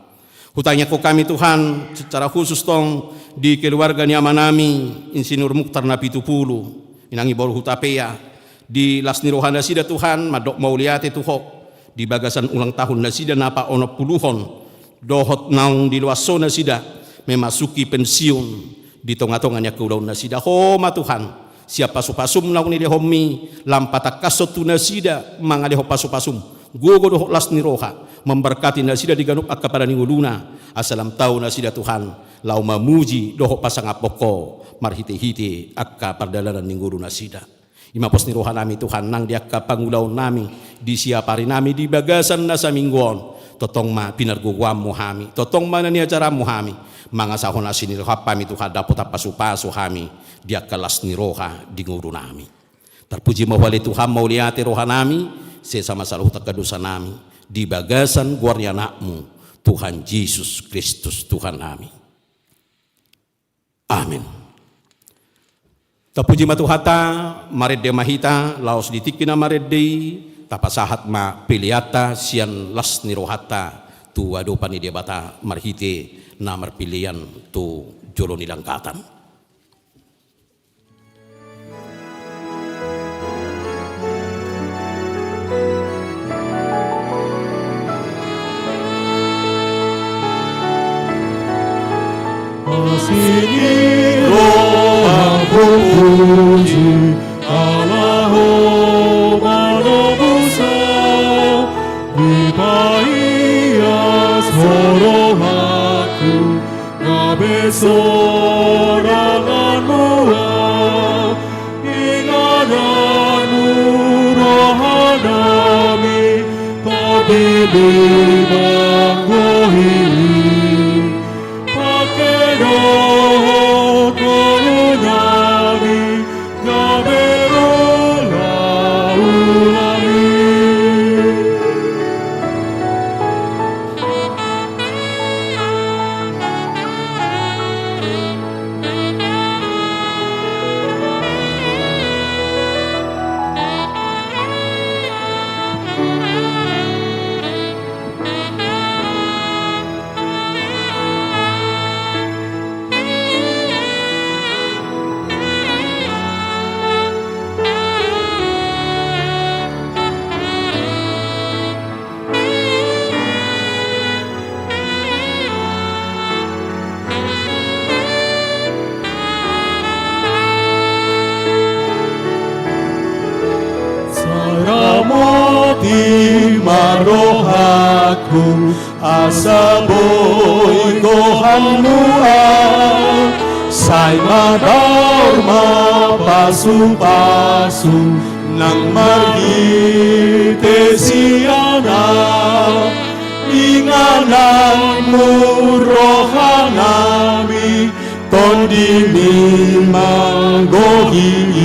Hutangiangkon hami Tuhan, secara khusus tong di keluarga ni amanami Insinyur Mukhtar Napitupulu, inang i boru Hutapea, di las ni roha nasida Tuhan, mandok mauliate tu Ho di bagasan ulang tahun nasida na paonom puluhon, dohot naung diloas Ho nasida memasuki pensiun di tongatonga ni angka ulaon nasida. Ho ma Tuhan, sian pasupasum naung nilehonmi, lam patangkashon tu nasida mangalehon pasupasum, gogo dohot las ni roha, memberkati nasida di ganup angka pala ni ngoluna, asa lam tau nasida Tuhan laho mamuji dohot pasangaphon Ho marhitehite angka pardalanan ni ngolu nasida. I ma pos ni rohanami Tuhan, nang di angka pangulaonnami di siaparinami di bagasan na saminggu on, tongtong ma pinargogoanmu hami, tongtong ma na niajaranmu hami, mangasahon asi ni roham hami Tuhan, dapotan pasupasu hami di angka las ni roha di ngolunami. Tarpuji ma Ho ale Tuhan, mauliate rohanami, sesa ma saluhut angka dosanami di bagasan goar ni Anakmu Tuhan Jesus Kristus Tuhannami. Amen. Tapuji ma Tuhanta, marende ma hita, laos di tingki na marende i, tapasahat ma peleanta sian las ni rohanta tu adopan ni Debata marhite na marpelean tu jolo ni langgatan. Asi ni roham hupuji, ala Ho manomusa, dipaias Ho rohangku, gabe sonang an muna. Inganan Ho rohanami, tardidi manggohi. Pangke dohot ngolunami, gabe ulaulami. asa boi gohanmu au, sai madaor ma pasupasu nang marhite sian au. Ingananmu rohanami, tondimi manggohi i.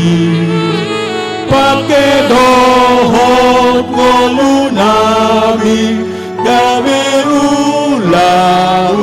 Pangke dohot ngolunami, gabe ulaulami.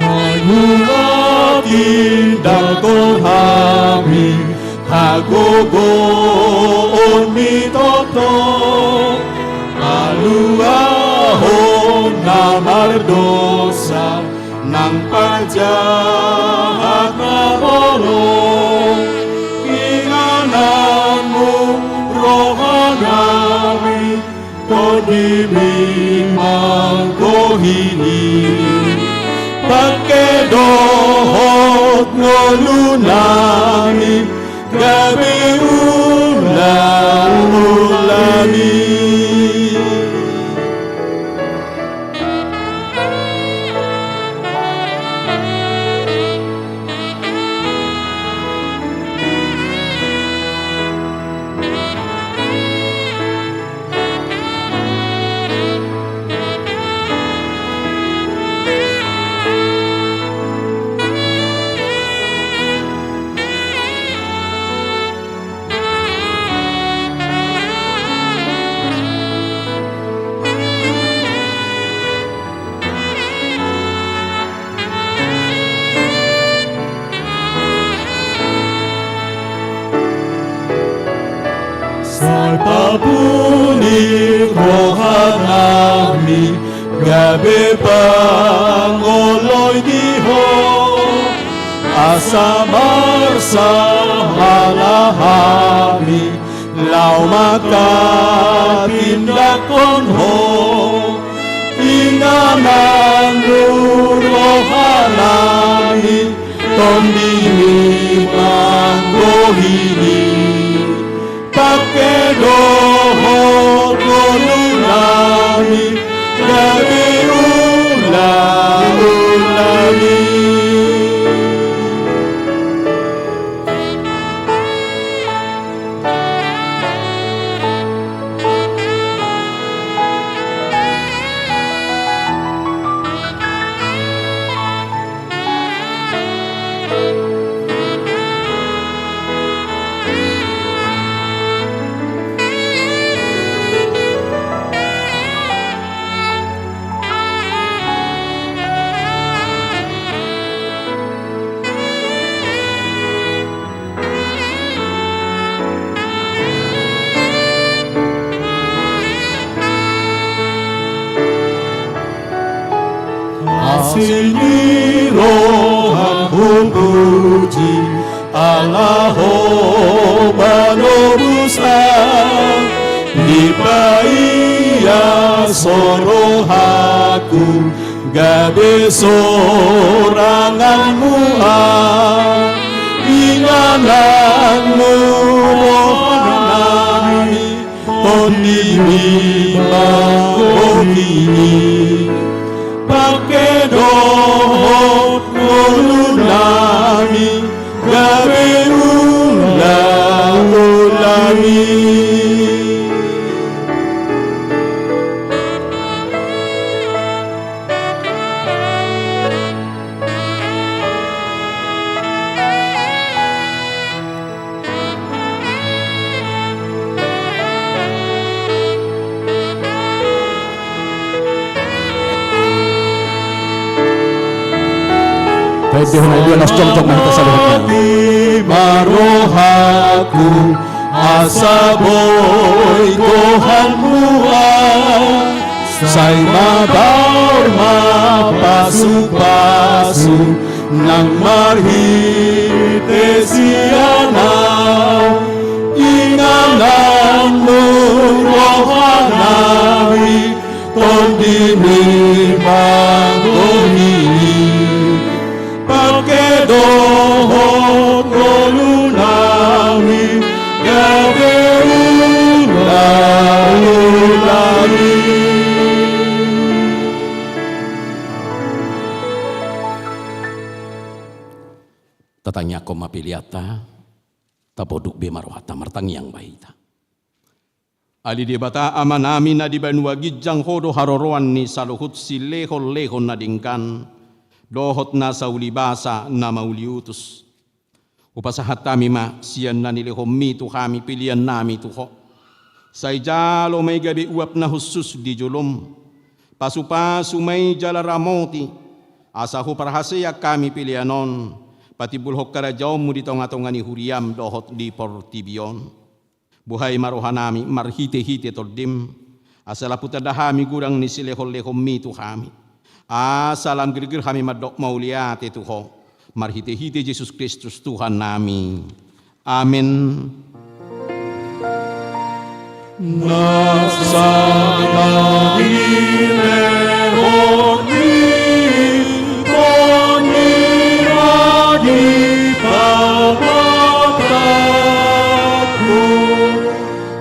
Naeng huhatindangkon hami hagogoonmi toto, aluahon na mardousa nang parjahat na bolon. Ingananmu rohanami, tondimi manggohi i. Pangke dohot ngolunami, gabe ulaulami. Sai papunik rohanami, gabe pangoloi di Ho, asa marsahala hami laho manghatindangkon Ho. Ingananmu rohanami, tondimi manggohi i. Pangke dohot ngolunami, gabe ulaulami. Asi ni roham hupuji, ala Ho panobusan, dipaias Ho rohangku, gabe soranganmu au. Ingananmu rohanami, tondimi manggohi i. Pangke dohot ngolunami, gabe ulaulami. Bahen dihon ae dua, laos jongjong ma hita saluhutna. Ate ma rohangku, asa boi gohanmu ahu, sai mabaor ma pasupasu nang marhite sian ahu. Ingananmu rohanami, tondimi manggohi, pangke dohot ngolunami gabe ulaulami. Tatangiangkon ma peleanta, tapoduk be ma rohanta, martangiang ma hita. Ale Debata Amanami na di banua ginjang, Ho do haroroan ni saluhut silehonlehon na denggan dohot na saulibasa na mauliutus. Hupasahat hami ma sian na nilehonMi tu hami peleannami tu Ho. Sai jalo ma i gabe uap na hushus di joloM. Pasupasu ma i jala ramoti, asa huparhaseang hami pelean on patimbulhon harajaonMu di tongatonga ni huriaM dohot di portibi on. Buhai ma rohanami marhitehite TondiM, asa lam hutanda hami godang ni silehonlehonMi tu hami, asa lam girgir hami mandok mauliate tu Ho, marhitehite Jesus Kristus Tuhannami. Amen. Na sanang ni lehonMi, tondimi ma di pamatangku,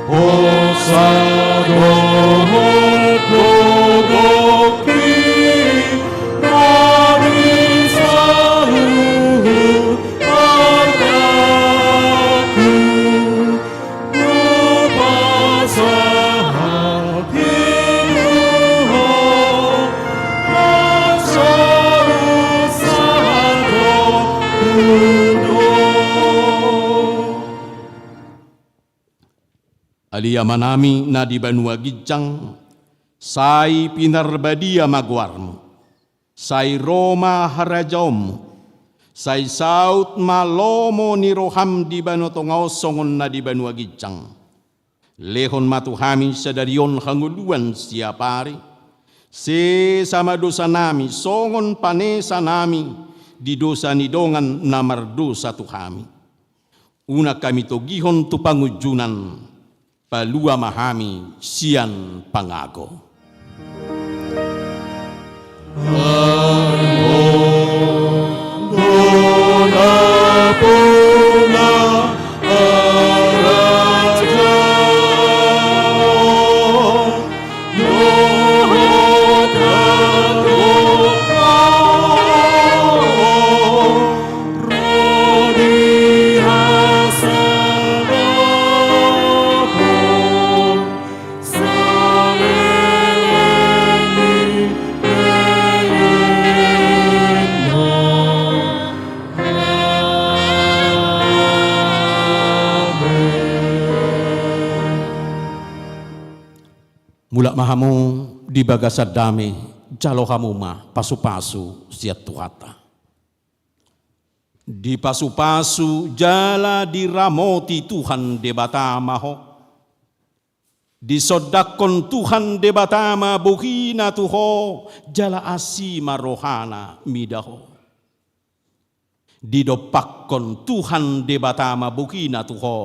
hosa dohot gogongki, na di saluhut artangku. Hupasahat hidup, asa husahat do. Ale Amanami na di banua ginjang, sai pinarbadia ma goarMu. Sai ro ma harajaonMu, sai saut ma lomo ni rohaM di banua tonga on songon na di banua ginjang. Lehon ma tu hami sadari on hangoluan siap ari, sesa ma dosanami songon panesanami di dosa ni dongan na mardosa tu hami. Unang hami togihon tu pangunjunan, palua ma hami sian pangago. Mulak ma hamu di bagasan dame, jalo hamu ma pasupasu sian Tuhanta. Dipasupasu jala diramoti Tuhan Debata ma ho. Disondangkon Tuhan Debata ma bohina tu ho, jala asi ma rohana mida ho. Didompakkon Tuhan Debata ma bohina tu ho,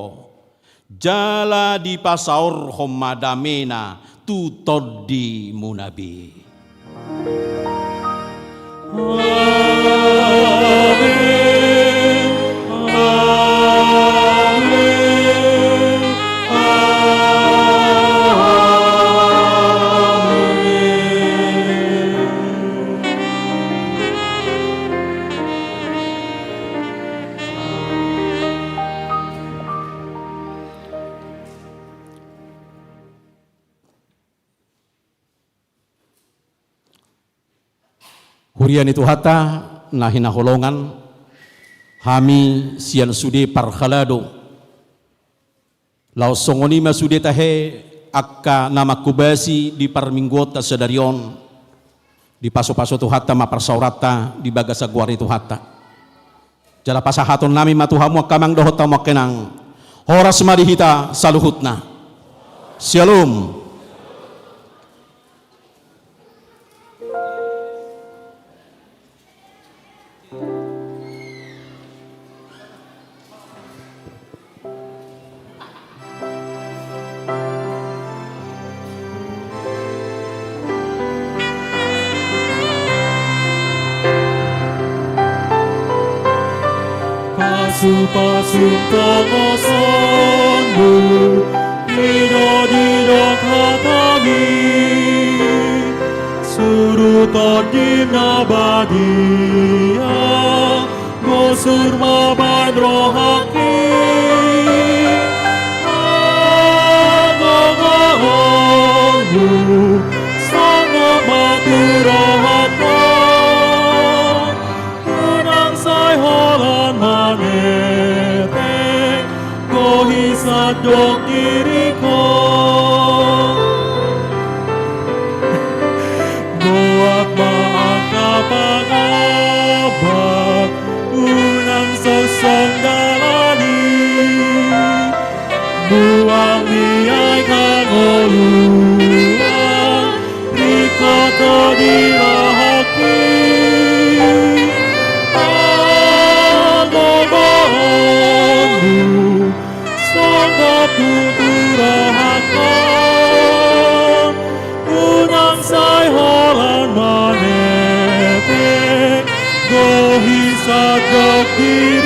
jala dipasaorhon ma damena tu tondimuna be. Amen. Amen. Amen. Huria ni Tuhanta na hinaholongan, hami sian sude parhalado, laos songon i ma sude tahe angka na manghobasi di parmingguonta sadari on, dipasupasu Tuhanta ma parsaoranta di bagasan goar ni Tuhanta. Jala pasahatonnami ma tu hamu angka amang dohot hamu angka inang. Horas ma di hita saluhutna. Syalom. Pasupasu tongosonmu, didok-didok hatami, suruton dim na badia, bosur ma baen rohangki. Hagogoonmu sangap ma tu rohangku, unang sai holan manetek, gohi sandok diringku. Buat ma angka pangabak, unang songsong dalan i. Buang ni ai hangoluan, ringkot ho di rohangki. Hagogoonmu sangap tu rohangku, unang sai holan manetek, gohi sandok di